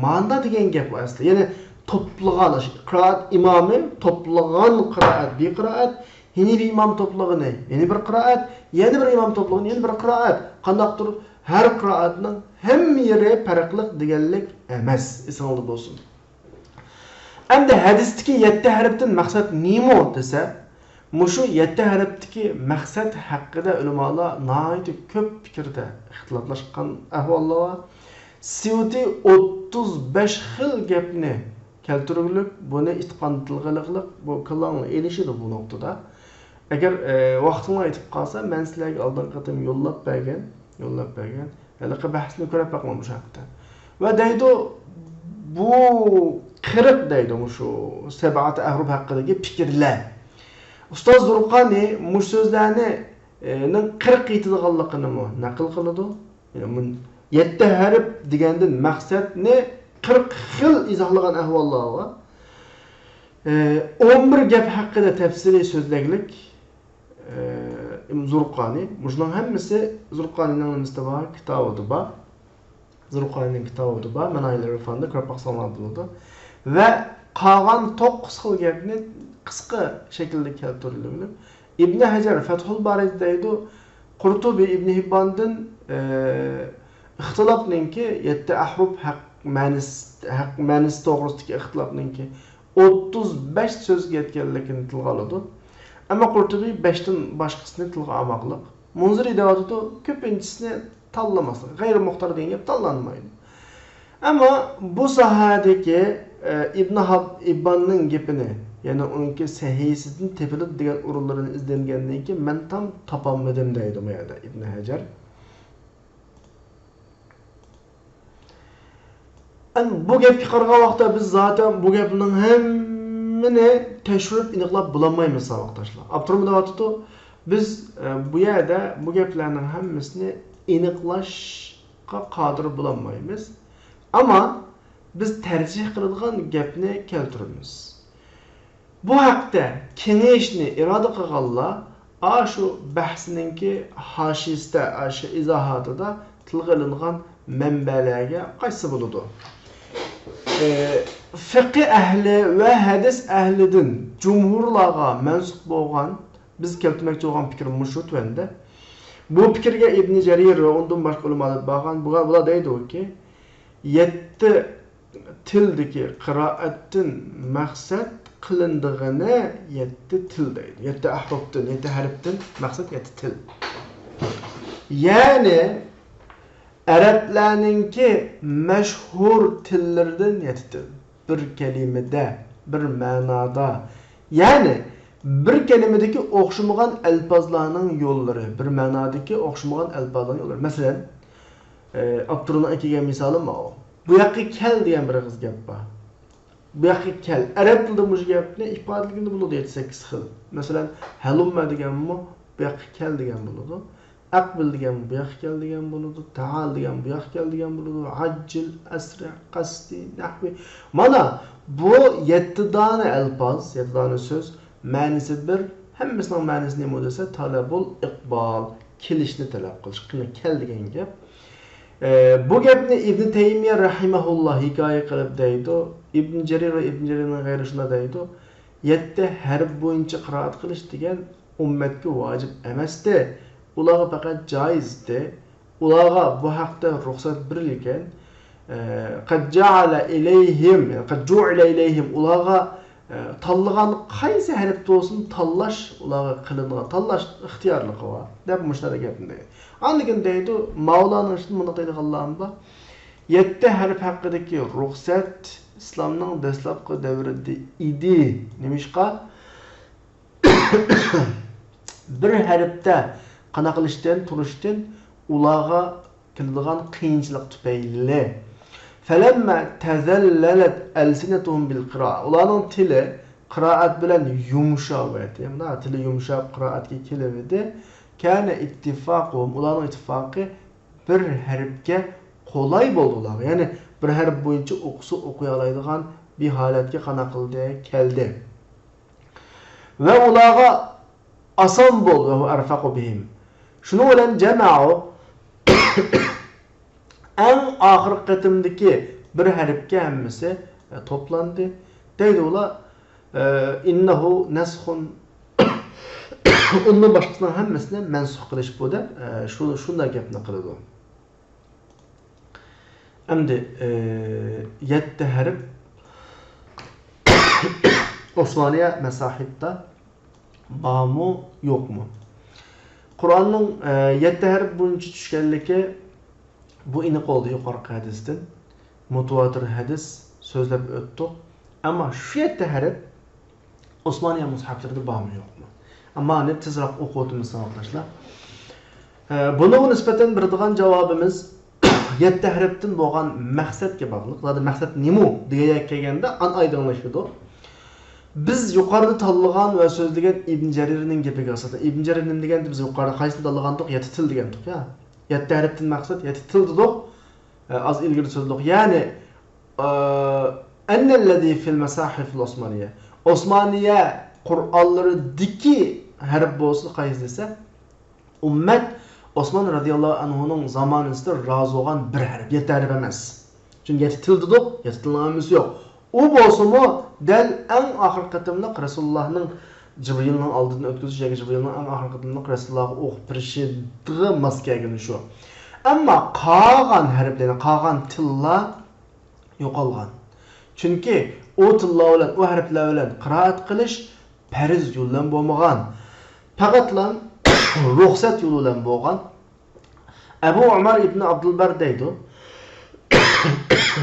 ماندا دېگەن گەپ ئەسلى. يەنى توپلىغان، قىرائەت ئىمامى توپلىغان قىرائەت، بىر قىرائەت، يەنە بىر ئىمام توپلىغىنى، يەنە بىر قىرائەت، يەنە بىر ئىمام توپلىغىنى، يەنە بىر قىرائەت. قانداقتۇر ھەر قىرائەتنىڭ ھەممە يېرى پەرقلىق دېگەنلىك ئەمەس. ئېسىڭىزدە بولسۇن. ئەمدى ھەدىستىكى يەتتە ھەرپتىن مەقسەت نېمە دېسە، مۇشۇ يەتتە ھەرپتىكى مەقسەت ھەققىدە ئۆلىمالار ناھايىتى كۆپ پىكىردە ئىختىلاپلاشقان ئەھۋاللار بار. سيۇتى ئوتتۇز بەش خىل گەپنى كەلتۈرگۈلۈك، بۇنى ئېيتقان تىلغا ئېلىقلىق، بۇ كاللاڭلار ئېلىشىدۇ بۇ نۇقتىدا. ئەگەر، ئە، ۋاقتىڭلار يېتىپ قالسا، مەن سىلەرگە ئالدىنقى قېتىم يوللاپ بەرگەن، يوللاپ بەرگەن ھېلىقى بەھسنى كۆرۈپ بېقىڭ مۇشۇ ھەقتە. ۋە دەيدۇ، بۇ قىرىق دەيدۇ مۇشۇ سەبئەتە ئەھرۇپ ھەققىدىكى پىكىرلەر. ئۇستاز زۇرقانى مۇشۇ سۆزلەرنى، ئى، نىڭ قىرىق يېتىدىغانلىقىنىمۇ نەقىل قىلىدۇ. يەنى مۇن-، يەتتە ھەرپ دېگەندىن مەقسەتنى قىرىق خىل ئىزاھلىغان ئەھۋاللار بار. ئى، ئون بىر گەپ ھەققىدە تەپسىلىي سۆزلەگلىك، ئى، زۇرقانى. مۇشۇنىڭ ھەممىسى زۇرقانىنىڭ نېمىسىدە بار؟ كىتابىدا بار. زۇرقانىنىڭ كىتابىدا بار، مەنايىل ئىرفاندا كۆرۈپ باقساڭلار بولىدۇ. ۋە قالغان توققۇز خىل گەپنى قىسقا شەكىلدە كەلتۈرۈلگەن. ئىبنى ھەجەر فەتھۇل بارىدا دەيدۇ، قۇرتۇبى ئىبنى ھىبباندىن، ئى، ئىختىلاپنىڭكى يەتتە ئەھرۇپ ھەق مەنىسى، ھەق مەنىسى توغرىسىدىكى ئىختىلاپنىڭكى ئوتتۇز بەش سۆزگە يەتكەنلىكىنى تىلغا ئالىدۇ. ئەمما قۇرتۇبى بەشتىن باشقىسىنى تىلغا ئالماقلىق. مۇنزىرى دەۋاتىدۇ، كۆپىنچىسىنى تاللىماسلىق، غەيرىي مۇختار دېگەن گەپ تاللانمايدۇ. ئەمما بۇ ساھەدىكى، ئە، ئىبن ھاب-، ئىبباننىڭ گېپىنى، يەنى ئۇنىڭكى سەھىھىسىدىن تېپىلىدۇ دېگەن ئورۇنلىرىنى ئىزدەنگەندىن كېيىن، مەن تام تاپالمىدىم دەيدۇ بۇ يەردە ئىبن ھەجەر. ئەمدى بۇ گەپكە قارىغان ۋاقىتتا بىز زاتەن بۇ گەپنىڭ ھەممىنى تەكشۈرۈپ ئېنىقلاپ بولالمايمىز، ساۋاقداشلار. ئاپتورمۇ دەۋاتىدۇ، بىز، ئە، بۇ يەردە بۇ گەپلەرنىڭ ھەممىسىنى ئېنىقلاشقا قادىر بولالمايمىز. ئەمما بىز تەرجىھ قىلىدىغان گەپنى كەلتۈرىمىز. بۇ ھەقتە كېڭىشىشنى ئىرادە قىلغانلار ئاشۇ بەھسنىڭكى ھاشىيىسىدە، ئاشۇ ئىزاھاتىدا تىلغا ئېلىنغان مەنبەلەرگە قايتسا بولىدۇ. ئى، فىقھى ئەھلى ۋە ھەدىس ئەھلىدىن جۇمھۇرلارغا مەنسۇپ بولغان، بىز كەلتۈرمەكچى بولغان پىكىر مۇشۇ تۆۋەندە. بۇ پىكىرگە ئىبنى جەرىر ۋە ئۇندىن باشقا ئۆلىمالار بارغان. بۇلار، بۇلار دەيدۇكى، يەتتە تىلدىكى قىرائەتتىن مەقسەت قىلىنىدىغىنى يەتتە تىل دەيدۇ. يەتتە ئەھرۇپتىن، يەتتە ھەرپتىن مەقسەت يەتتە تىل. يەنى ئەرەبلەرنىڭكى مەشھۇر تىللىرىدىن يەتتە تىل. بىر كەلىمىدە، بىر مەنادا. يەنى بىر كەلىمىدىكى ئوخشىمىغان ئەلپازلارنىڭ يوللىرى، بىر مەنادىكى ئوخشىمىغان ئەلپازلارنىڭ يوللىرى. مەسىلەن، ئى، ئاپتورنىڭ ئەكەلگەن مىسالى ماۋۇ. بۇ ياققا كەل دېگەن بىر ئېغىز گەپ بار. بۇ ياققا كەل. ئەرەب تىلىدا مۇشۇ گەپنى ئىپادىلىگىلى بولىدۇ يەتتە سەككىز خىل. مەسىلەن، ھەلۇممە دېگەنمۇ بۇ ياققا كەل دېگەن بولىدۇ. ئەقبىل دېگەن بۇ ياققا كەل دېگەن بولىدۇ. تەئال دېگەن بۇ ياققا كەل دېگەن بولىدۇ. ئەججىل، ئەسرىع، قەستى، نەھۋى. مانا بۇ يەتتە دانە ئەلپاز، يەتتە دانە سۆز. مەنىسى بىر، ھەممىسىنىڭ مەنىسى نېمە دېسە، تەلەبۇل ئىقبال، كېلىشنى تەلەپ قىلىش، قېنى كەل دېگەن گەپ. ئى، بۇ گەپنى ئىبن تەيمىيە رەھىمەھۇللا ھېكايە قىلىپ دەيدۇ، ئىبن جەرىر ۋە ئىبن جەرىرنىڭ غەيرى شۇنداق دەيدۇ، يەتتە ھەرپ بويىچە قىرائەت قىلىش دېگەن ئۈممەتكە ۋاجىپ ئەمەستى، ئۇلارغا پەقەت جائىزدى. ئۇلارغا بۇ ھەقتە رۇخسەت بېرىلگەن. قەد جەئەلە ئىلەيھىم، يەنى قەد جۇئىلە ئىلەيھىم، ئۇلارغا، ئە، تاللىغان قايسى ھەرپتە بولسۇن تاللاش، ئۇلارغا قىلىنغان تاللاش ئىختىيارلىقى بار، دەپ مۇشۇنداق گەپنى دەيدۇ. ئاندىن كېيىن دەيدۇ، ماۋۇلارنىڭ ئىچىدە مۇنداق دەيدىغانلارمۇ بار. يەتتە ھەرپ ھەققىدىكى رۇخسەت ئىسلامنىڭ دەسلەپكى دەۋرىدە ئىدى. نېمىشقا؟ بىر ھەرپتە قانداق قىلىشتىن، تۇرۇشتىن ئۇلارغا كېلىدىغان قىيىنچىلىق تۈپەيلى. فەلەممە تەزەللەلەت ئەلسىنەتۇھۇم بىل قىرائە. ئۇلارنىڭ تىلى قىرائەت بىلەن يۇمشاۋەتتى. مۇنداق تىلى يۇمشاپ قىرائەتكە كېلىۋىدى. كانە ئىتتىفاقۇھۇم. ئۇلارنىڭ ئىتتىپاقى بىر ھەرپكە قولاي بولدى ئۇلارغا. يەنى بىر ھەرپ بويىچە ئوقۇسا ئوقۇيالايدىغان بىر ھالەتكە قانداق قىلدى؟ كەلدى. ۋە ئۇلارغا ئاسان بولدى. ۋە ھۇۋە ئەرفەقۇ بىھىم. شۇنىڭ بىلەن جەمەئۇ ئەڭ ئاخىرقى قېتىمدىكى بىر ھەرپكە ھەممىسى، ئە، توپلاندى. دەيدۇ ئۇلار، ئە، ئىننەھۇ نەسخۇن. ئۇندىن باشقىسىنىڭ ھەممىسىنى مەنسۇخ قىلىش بۇ دەپ، ئە، شۇ، شۇنداق گەپنى قىلىدۇ. ئەمدى، ئى، يەتتە ھەرپ ئوسمانىيە مەساھىپتا بارمۇ، يوقمۇ؟ قۇرئاننىڭ، ئى، يەتتە ھەرپ بويىچە چۈشكەنلىكى بۇ ئېنىق بولدى يۇقىرىقى ھەدىستىن. مۇتەۋاتىر ھەدىس سۆزلەپ ئۆتتۇق. ئەمما شۇ يەتتە ھەرپ ئوسمانىيە مۇسھەپلىرىدا بارمۇ يوقمۇ؟ ئەمما ئۇنى تېزراق ئوقۇۋاتىمىز، ساۋاقداشلار. ئە، بۇنىڭغا نىسبەتەن بېرىدىغان جاۋابىمىز، يەتتە ھەرپتىن بولغان مەقسەتكە باغلىق. زادى مەقسەت نېمە دېگەن يەرگە كەلگەندە ئان ئايدىڭلىشىدۇ. بىز يۇقىرىدا تاللىغان ۋە سۆزلىگەن ئىبن جەرىرنىڭ گېپىگە ئاساسەن، ئىبن جەرىر نېمە دېگەندە، بىز يۇقىرىدا قايسىنى تاللىغانىدۇق؟ يەتتە تىل دېگەندۇق يا. يەتتە ھەرپتىن مەقسەت يەتتە تىل دېدۇق. ئە، ئاز ئىلگىرى سۆزلىدۇق. يەنى، ئە، أن الذي في المصاحف العثمانية، ئوسمانىيە قۇرئانلىرىدىكى ھەرپ بولسا قايسى دېسە، ئۈممەت ئوسمان رەزىياللاھۇ ئەنھۇنىڭ زامانىسىدا رازى بولغان بىر ھەرپ، يەتتە ھەرپ ئەمەس. چۈنكى يەتتە تىل دېدۇق، يەتتە تىلنىڭ ھەممىسى يوق. ئۇ بولسىمۇ دەل ئەڭ ئاخىرقى قېتىملىق رەسۇلۇللاھنىڭ جىبرىلنىڭ ئالدىدىن ئۆتكۈزۈش ياكى جىبرىلنىڭ ئەڭ ئاخىرقى قېتىملىق رەسۇلۇللاھقا ئوقۇپ بېرىشىغا ماس كەلگىنى شۇ. ئەمما قالغان ھەرپلەرنى، قالغان تىللار يوقالغان. چۈنكى ئۇ تىللار بىلەن، ئۇ ھەرپلەر بىلەن قىرائەت قىلىش پەرز يولى بىلەن بولمىغان. پەقەتلا رۇخسەت يولى بىلەن بولغان. ئەبۇ ئۆمەر ئىبن ئابدۇلبەر دەيدۇ.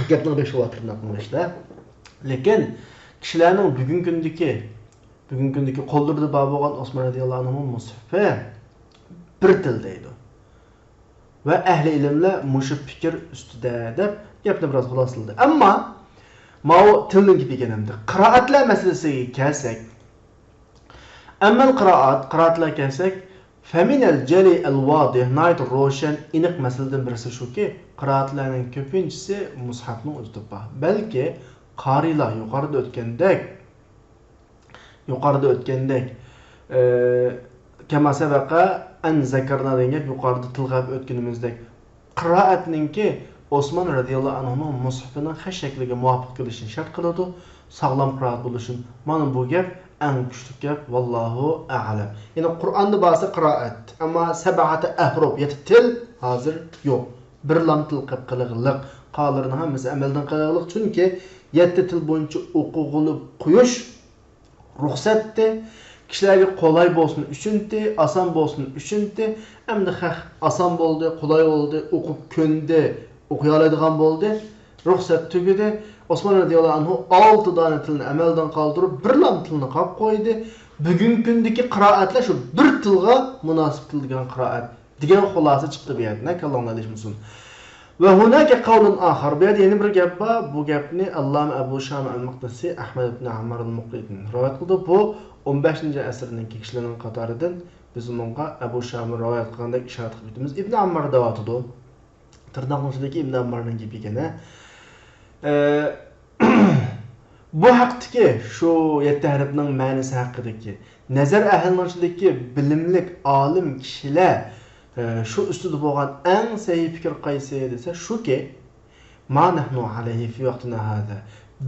گەپنىڭ بېشى ۋاتىرىنى قىلماشتا. لېكىن كىشىلەرنىڭ بۈگۈنكى كۈندىكى، بۈگۈنكى كۈندىكى قوللىرىدا بار بولغان ئوسمان رەزىياللاھۇ ئەنھۇ مۇسھىپى بىر تىل دەيدۇ. ۋە ئەھلى ئىلىملەر مۇشۇ پىكىر ئۈستىدە دەپ گەپنى بىراز خۇلاسىلىدى. ئەمما ماۋۇ تىلنىڭ گېپى ئىكەن ئەمدى. قىرائەتلەر مەسىلىسىگە كەلسەك، ئەممەل قىرائەت، قىرائەتلەر كەلسەك، فەمىنەل جەلى ئەل ۋادىھ، ناھايىتى روشەن، ئېنىق مەسىلىدىن بىرسى شۇكى، قىرائەتلەرنىڭ كۆپىنچىسى مۇسھەپنىڭ ئۆزىدە بار. بەلكى قارىيلار يۇقىرىدا ئۆتكەندەك، يۇقىرىدا ئۆتكەندەك، ئە، كەما سەبەقە ئەن زەكەرنا دېگەن گەپ يۇقىرىدا تىلغا ئۆتكىنىمىزدەك، قىرائەتنىڭكى ئوسمان رەزىياللاھۇ ئەنھۇنىڭ مۇسھىپىنىڭ خەت شەكلىگە مۇۋاپىق كېلىشىنى شەرت قىلىدۇ. ساغلام قىرائەت بولۇشى. مانا بۇ گەپ ئەڭ كۈچلۈك گەپ. ۋاللاھۇ ئەئلەم. يەنى قۇرئاندا بارسا قىرائەت، ئەمما سەبئەتە ئەھرۇپ، يەتتە تىل ھازىر يوق. بىرلام تىل قىلىپ قىلىغلىق. قالغىنىنىڭ ھەممىسى ئەمەلدىن قىلىغلىق. چۈنكى يەتتە تىل بويىچە ئوقۇغىلى قويۇش رۇخسەتتى. كىشىلەرگە قولاي بولسۇن ئۈچۈنتى، ئاسان بولسۇن ئۈچۈنتى. ئەمدى خەق ئاسان بولدى، قولاي بولدى، ئوقۇپ كۆندى، ئوقۇيالايدىغان بولدى. رۇخسەت تۈگىدى. ئوسمان رەزىياللاھۇ ئەنھۇ ئالتە دانە تىلنى ئەمەلدىن قالدۇرۇپ، بىرلام تىلنى قاپ قويدى. بۈگۈنكى كۈندىكى قىرائەتلەر شۇ بىر تىلغا مۇناسىپ كېلىدىگەن قىرائەت. دېگەن خۇلاسە چىقتى بۇ يەردىن، كاللاڭلار ئېلىشمىسۇن. ۋە ھۇناكە قەۋلۇن ئاخار. بۇ يەردە يەنە بىر گەپ بار. بۇ گەپنى ئاللامە ئەبۇ شامە ئەل مۇقدىسى ئەھمەد ئىبن ئەممار ئەل مۇقرىدىن رىۋايەت قىلدى. بۇ ئون بەشىنچى ئەسىرنىڭكى كىشىلىرىنىڭ قاتارىدىن. بىز ئۇنىڭغا ئەبۇ شامە رىۋايەت قىلغاندەك ئىشارە قىلىپ ئۆتىمىز. ئىبن ئەممار دەۋاتىدۇ. تىرناقنىڭ ئىچىدىكى ئىبن ئەممارنىڭ گېپى ئىكەن. ئە، بۇ ھەقتىكى، شۇ يەتتە ھەرپنىڭ مەنىسى ھەققىدىكى نەزەر ئەھلىنىڭ ئىچىدىكى بىلىملىك ئالىم كىشىلەر، ئە، شۇ ئۈستىدە بولغان ئەڭ سەھىھ پىكىر قايسى دېسە، شۇكى، ما نەھنۇ ئەلەيھى فى ۋەقتىنا ھازا.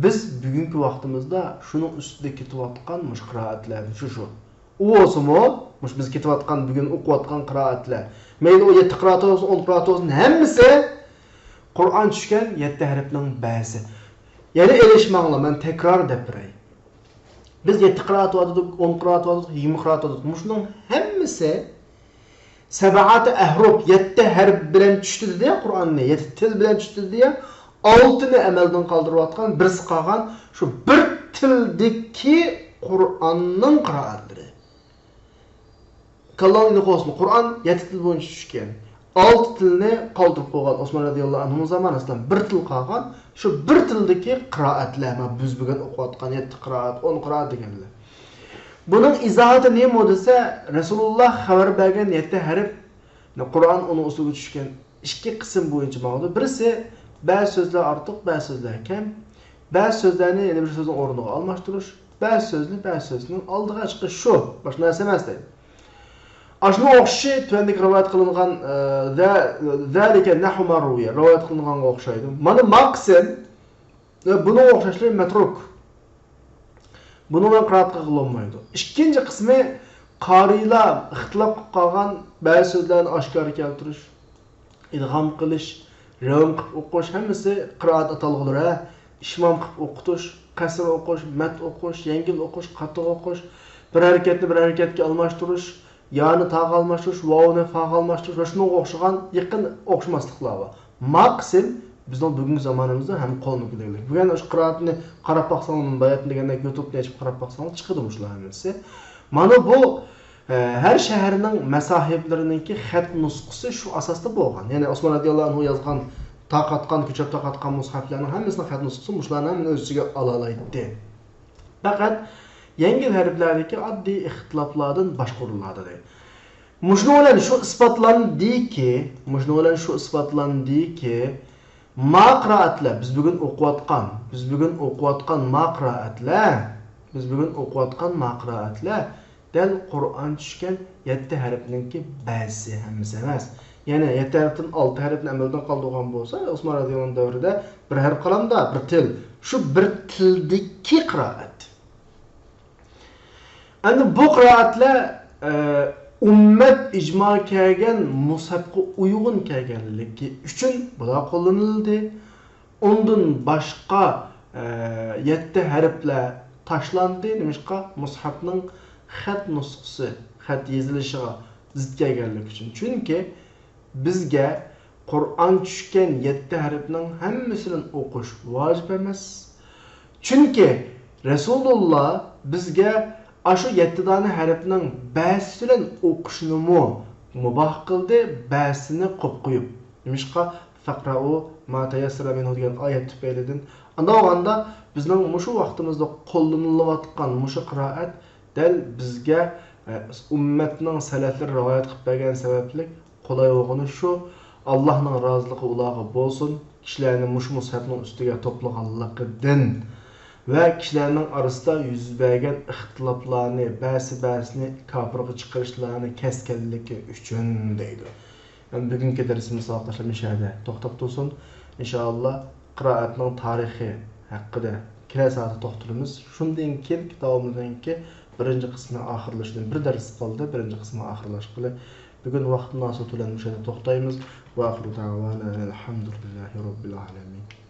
بىز بۈگۈنكى ۋاقتىمىزدا شۇنىڭ ئۈستىدە كېتىۋاتقان مۇشۇ قىرائەتلەردىن شۇ، شۇ. ئۇ بولسىمۇ، مۇشۇ بىز كېتىۋاتقان، بۈگۈن ئوقۇۋاتقان قىرائەتلەر، مەيلى ئۇ يەتتە قىرائەت بولسۇن، ئون قىرائەت بولسۇن، ھەممىسى قۇرئان چۈشكەن يەتتە ھەرپنىڭ بەزىسى. يەنە ئېلىشماڭلار، مەن تەكرار دەپ بېرەي. بىز يەتتە قىرائەت دېدۇق، ئون قىرائەت دېدۇق، يىگىرمە قىرائەت دېدۇق. مۇشۇنىڭ ھەممىسى سەبئەتە ئەھرۇپ، يەتتە ھەرپ بىلەن چۈشتى دېدى يا قۇرئاننى، يەتتە تىل بىلەن چۈشتى دېدى يا، ئالتىنى ئەمەلدىن قالدۇرۇۋاتقان، بىرسى قالغان شۇ بىر تىلدىكى قۇرئاننىڭ قىرائەتلىرى. كاللاڭ ئېنىق بولسۇن، قۇرئان يەتتە تىل بويىچە چۈشكەن. ئالتە تىلنى قالدۇرۇپ قويغان ئوسمان رەزىياللاھۇ ئەنھۇ زامانىسىدا بىر تىل قالغان، شۇ بىر تىلدىكى قىرائەتلەر، مانا بىز بۈگۈن ئوقۇۋاتقان يەتتە قىرائەت، ئون قىرائەت دېگەنلەر. بۇنىڭ ئىزاھاتى نېمە دېسە، رەسۇلۇللا خەۋەر بەرگەن يەتتە ھەرپ، قۇرئان ئۇنىڭ ئۈستىگە چۈشكەن. ئىككى قىسىم بويىچە ماڭىدۇ. بىرسى، بەزى سۆزلەر ئارتۇق، بەزى سۆزلەر كەم. بەزى سۆزلەرنى يەنە بىر سۆزنىڭ ئورنىغا ئالماشتۇرۇش. بەزى سۆزنى بەزى سۆزنىڭ ئالدىغا چىقىرىش، شۇ. باشقا نەرسە ئەمەس دەيدۇ. ئاشۇنىڭ ئوخشىشى تۆۋەندىكى رىۋايەت قىلىنغان، ئە، زە-، زەلىكە نەھۋۇ ما رۇۋىيە، رىۋايەت قىلىنغانغا ئوخشايدۇ. مانا ما قىسىم، ئە، بۇنىڭغا ئوخشاشلىرى مەترۇك. بۇنى بىلەن قىرائەت قىلغىلى بولمايدۇ. ئىككىنچى قىسمى، قارىيلار ئىختىلاپ قىلىپ قالغان بەزى سۆزلەرنى ئاشكارا كەلتۈرۈش، ئىدغام قىلىش، رەۋم قىلىپ ئوقۇش، ھەممىسى قىرائەت ئاتالغۇلىرى، ھە؟ ئىشمام قىلىپ ئوقۇتۇش، قەسر ئوقۇش، مەد ئوقۇش، يەڭگىل ئوقۇش، قاتتىق ئوقۇش، بىر ھەرىكەتنى بىر ھەرىكەتكە ئالماشتۇرۇش، يانى تاغا ئالماشتۇرۇش، ۋاۋنى فاغا ئالماشتۇرۇش ۋە شۇنىڭغا ئوخشىغان يېقىن ئوخشىماسلىقلار بار. ما قىسىم بىزنىڭ بۈگۈنكى زامانىمىزدا ھەم قولغا كېلىگلىك. بۈگۈن ئاشۇ قىرائەتنى قاراپ باقساڭلار، مانا باياتىن دېگەندەك يۇتۇبنى ئېچىپ قاراپ باقساڭلار چىقىدۇ مۇشۇلار ھەممىسى. مانا بۇ، ئە، ھەر شەھەرنىڭ مەساھىبلىرىنىڭكى خەت نۇسخىسى شۇ ئاساستا بولغان. يەنى ئوسمان رەزىياللاھۇ ئەنھۇ يازغان تارقاتقان، كۆچۈرۈپ تارقاتقان مۇسھەپلەرنىڭ ھەممىسىنىڭ خەت نۇسخىسى مۇشۇلارنى ھەممىنى ئۆز ئىچىگە ئالالايتتى. پەقەت يەڭگىل ھەرپلەردىكى ئاددىي ئىختىلاپلاردىن باشقۇرۇلىدۇ. مۇشۇنىڭ بىلەن شۇ ئىسپاتلاندىكى، مۇشۇنىڭ بىلەن شۇ ئىسپاتلاندىكى، ما قىرائەتلەر، بىز بۈگۈن ئوقۇۋاتقان، بىز بۈگۈن ئوقۇۋاتقان ما قىرائەتلەر، بىز بۈگۈن ئوقۇۋاتقان ما قىرائەتلەر دەل قۇرئان چۈشكەن يەتتە ھەرپنىڭكى بەزىسى، ھەممىسى ئەمەس. يەنى يەتتە ھەرپتىن ئالتە ھەرپنى ئەمەلدىن قالدۇرغان بولسا، ئوسمان رەزىياللاھۇ ئەنھۇ دەۋرىدە بىر ھەرپ قالامدا، بىر تىل. شۇ بىر تىلدىكى قىرائەت. ئەمدى بۇ قىرائەتلەر، ئە، ئۈممەت ئىجما كەلگەن مۇسھەپقە ئۇيغۇن كەلگەنلىكى ئۈچۈن بۇلار قوللىنىلدى. ئۇندىن باشقا، ئە، يەتتە ھەرپلەر تاشلاندى. نېمىشقا؟ مۇسھەپنىڭ خەت نۇسخىسى، خەت يېزىلىشىغا زىت كەلگەنلىكى ئۈچۈن. چۈنكى بىزگە قۇرئان چۈشكەن يەتتە ھەرپنىڭ ھەممىسىنى ئوقۇش ۋاجىپ ئەمەس. چۈنكى رەسۇلۇللا بىزگە ئاشۇ يەتتە دانە ھەرپنىڭ بەزىسى بىلەن ئوقۇشنىمۇ مۇباھ قىلدى، بەزىسىنى قويۇپ قويۇپ. نېمىشقا؟ فەقرەئۇ ما تەيەسسەرە مىنھۇ دېگەن ئايەت تۈپەيلىدىن. ئانداق بولغاندا بىزنىڭ مۇشۇ ۋاقتىمىزدا قوللىنىلىۋاتقان مۇشۇ قىرائەت دەل بىزگە، ئە، ئۈممەتنىڭ سەلەفلىرى رىۋايەت قىلىپ بەرگەن سەۋەبلىك قولاي بولغىنى شۇ، ئاللاھنىڭ رازىلىقى ئۇلارغا بولسۇن، كىشىلەرنى مۇشۇ مۇسھەپنىڭ ئۈستىگە توپلىغانلىقىدىن ۋە كىشىلەرنىڭ ئارىسىدا يۈز بەرگەن ئىختىلاپلارنى، بەزى بەزىنى كاپىرغا چىقىرىشلارنى كەسكەنلىكى ئۈچۈن دەيدۇ. يەنى بۈگۈنكى دەرسىمىز ساۋاقداشلار مۇشۇ يەردە توختاپ تۇرسۇن. ئىنشائاللا، قىرائەتنىڭ تارىخى ھەققىدە كېلەر سائەتتە توختىلىمىز. شۇندىن كېيىن كىتابىمىزنىڭكى بىرىنچى قىسمى ئاخىرلىشىدۇ. بىر دەرس قالدى، بىرىنچى قىسمى ئاخىرلاشقىلى. بۈگۈن ۋاقىت مۇناسىۋىتى بىلەن مۇشۇ يەردە توختايمىز. ۋە ئاخىرۇ دەۋانا ئەلھەمدۇلىللاھى رەببىل ئالەمىن.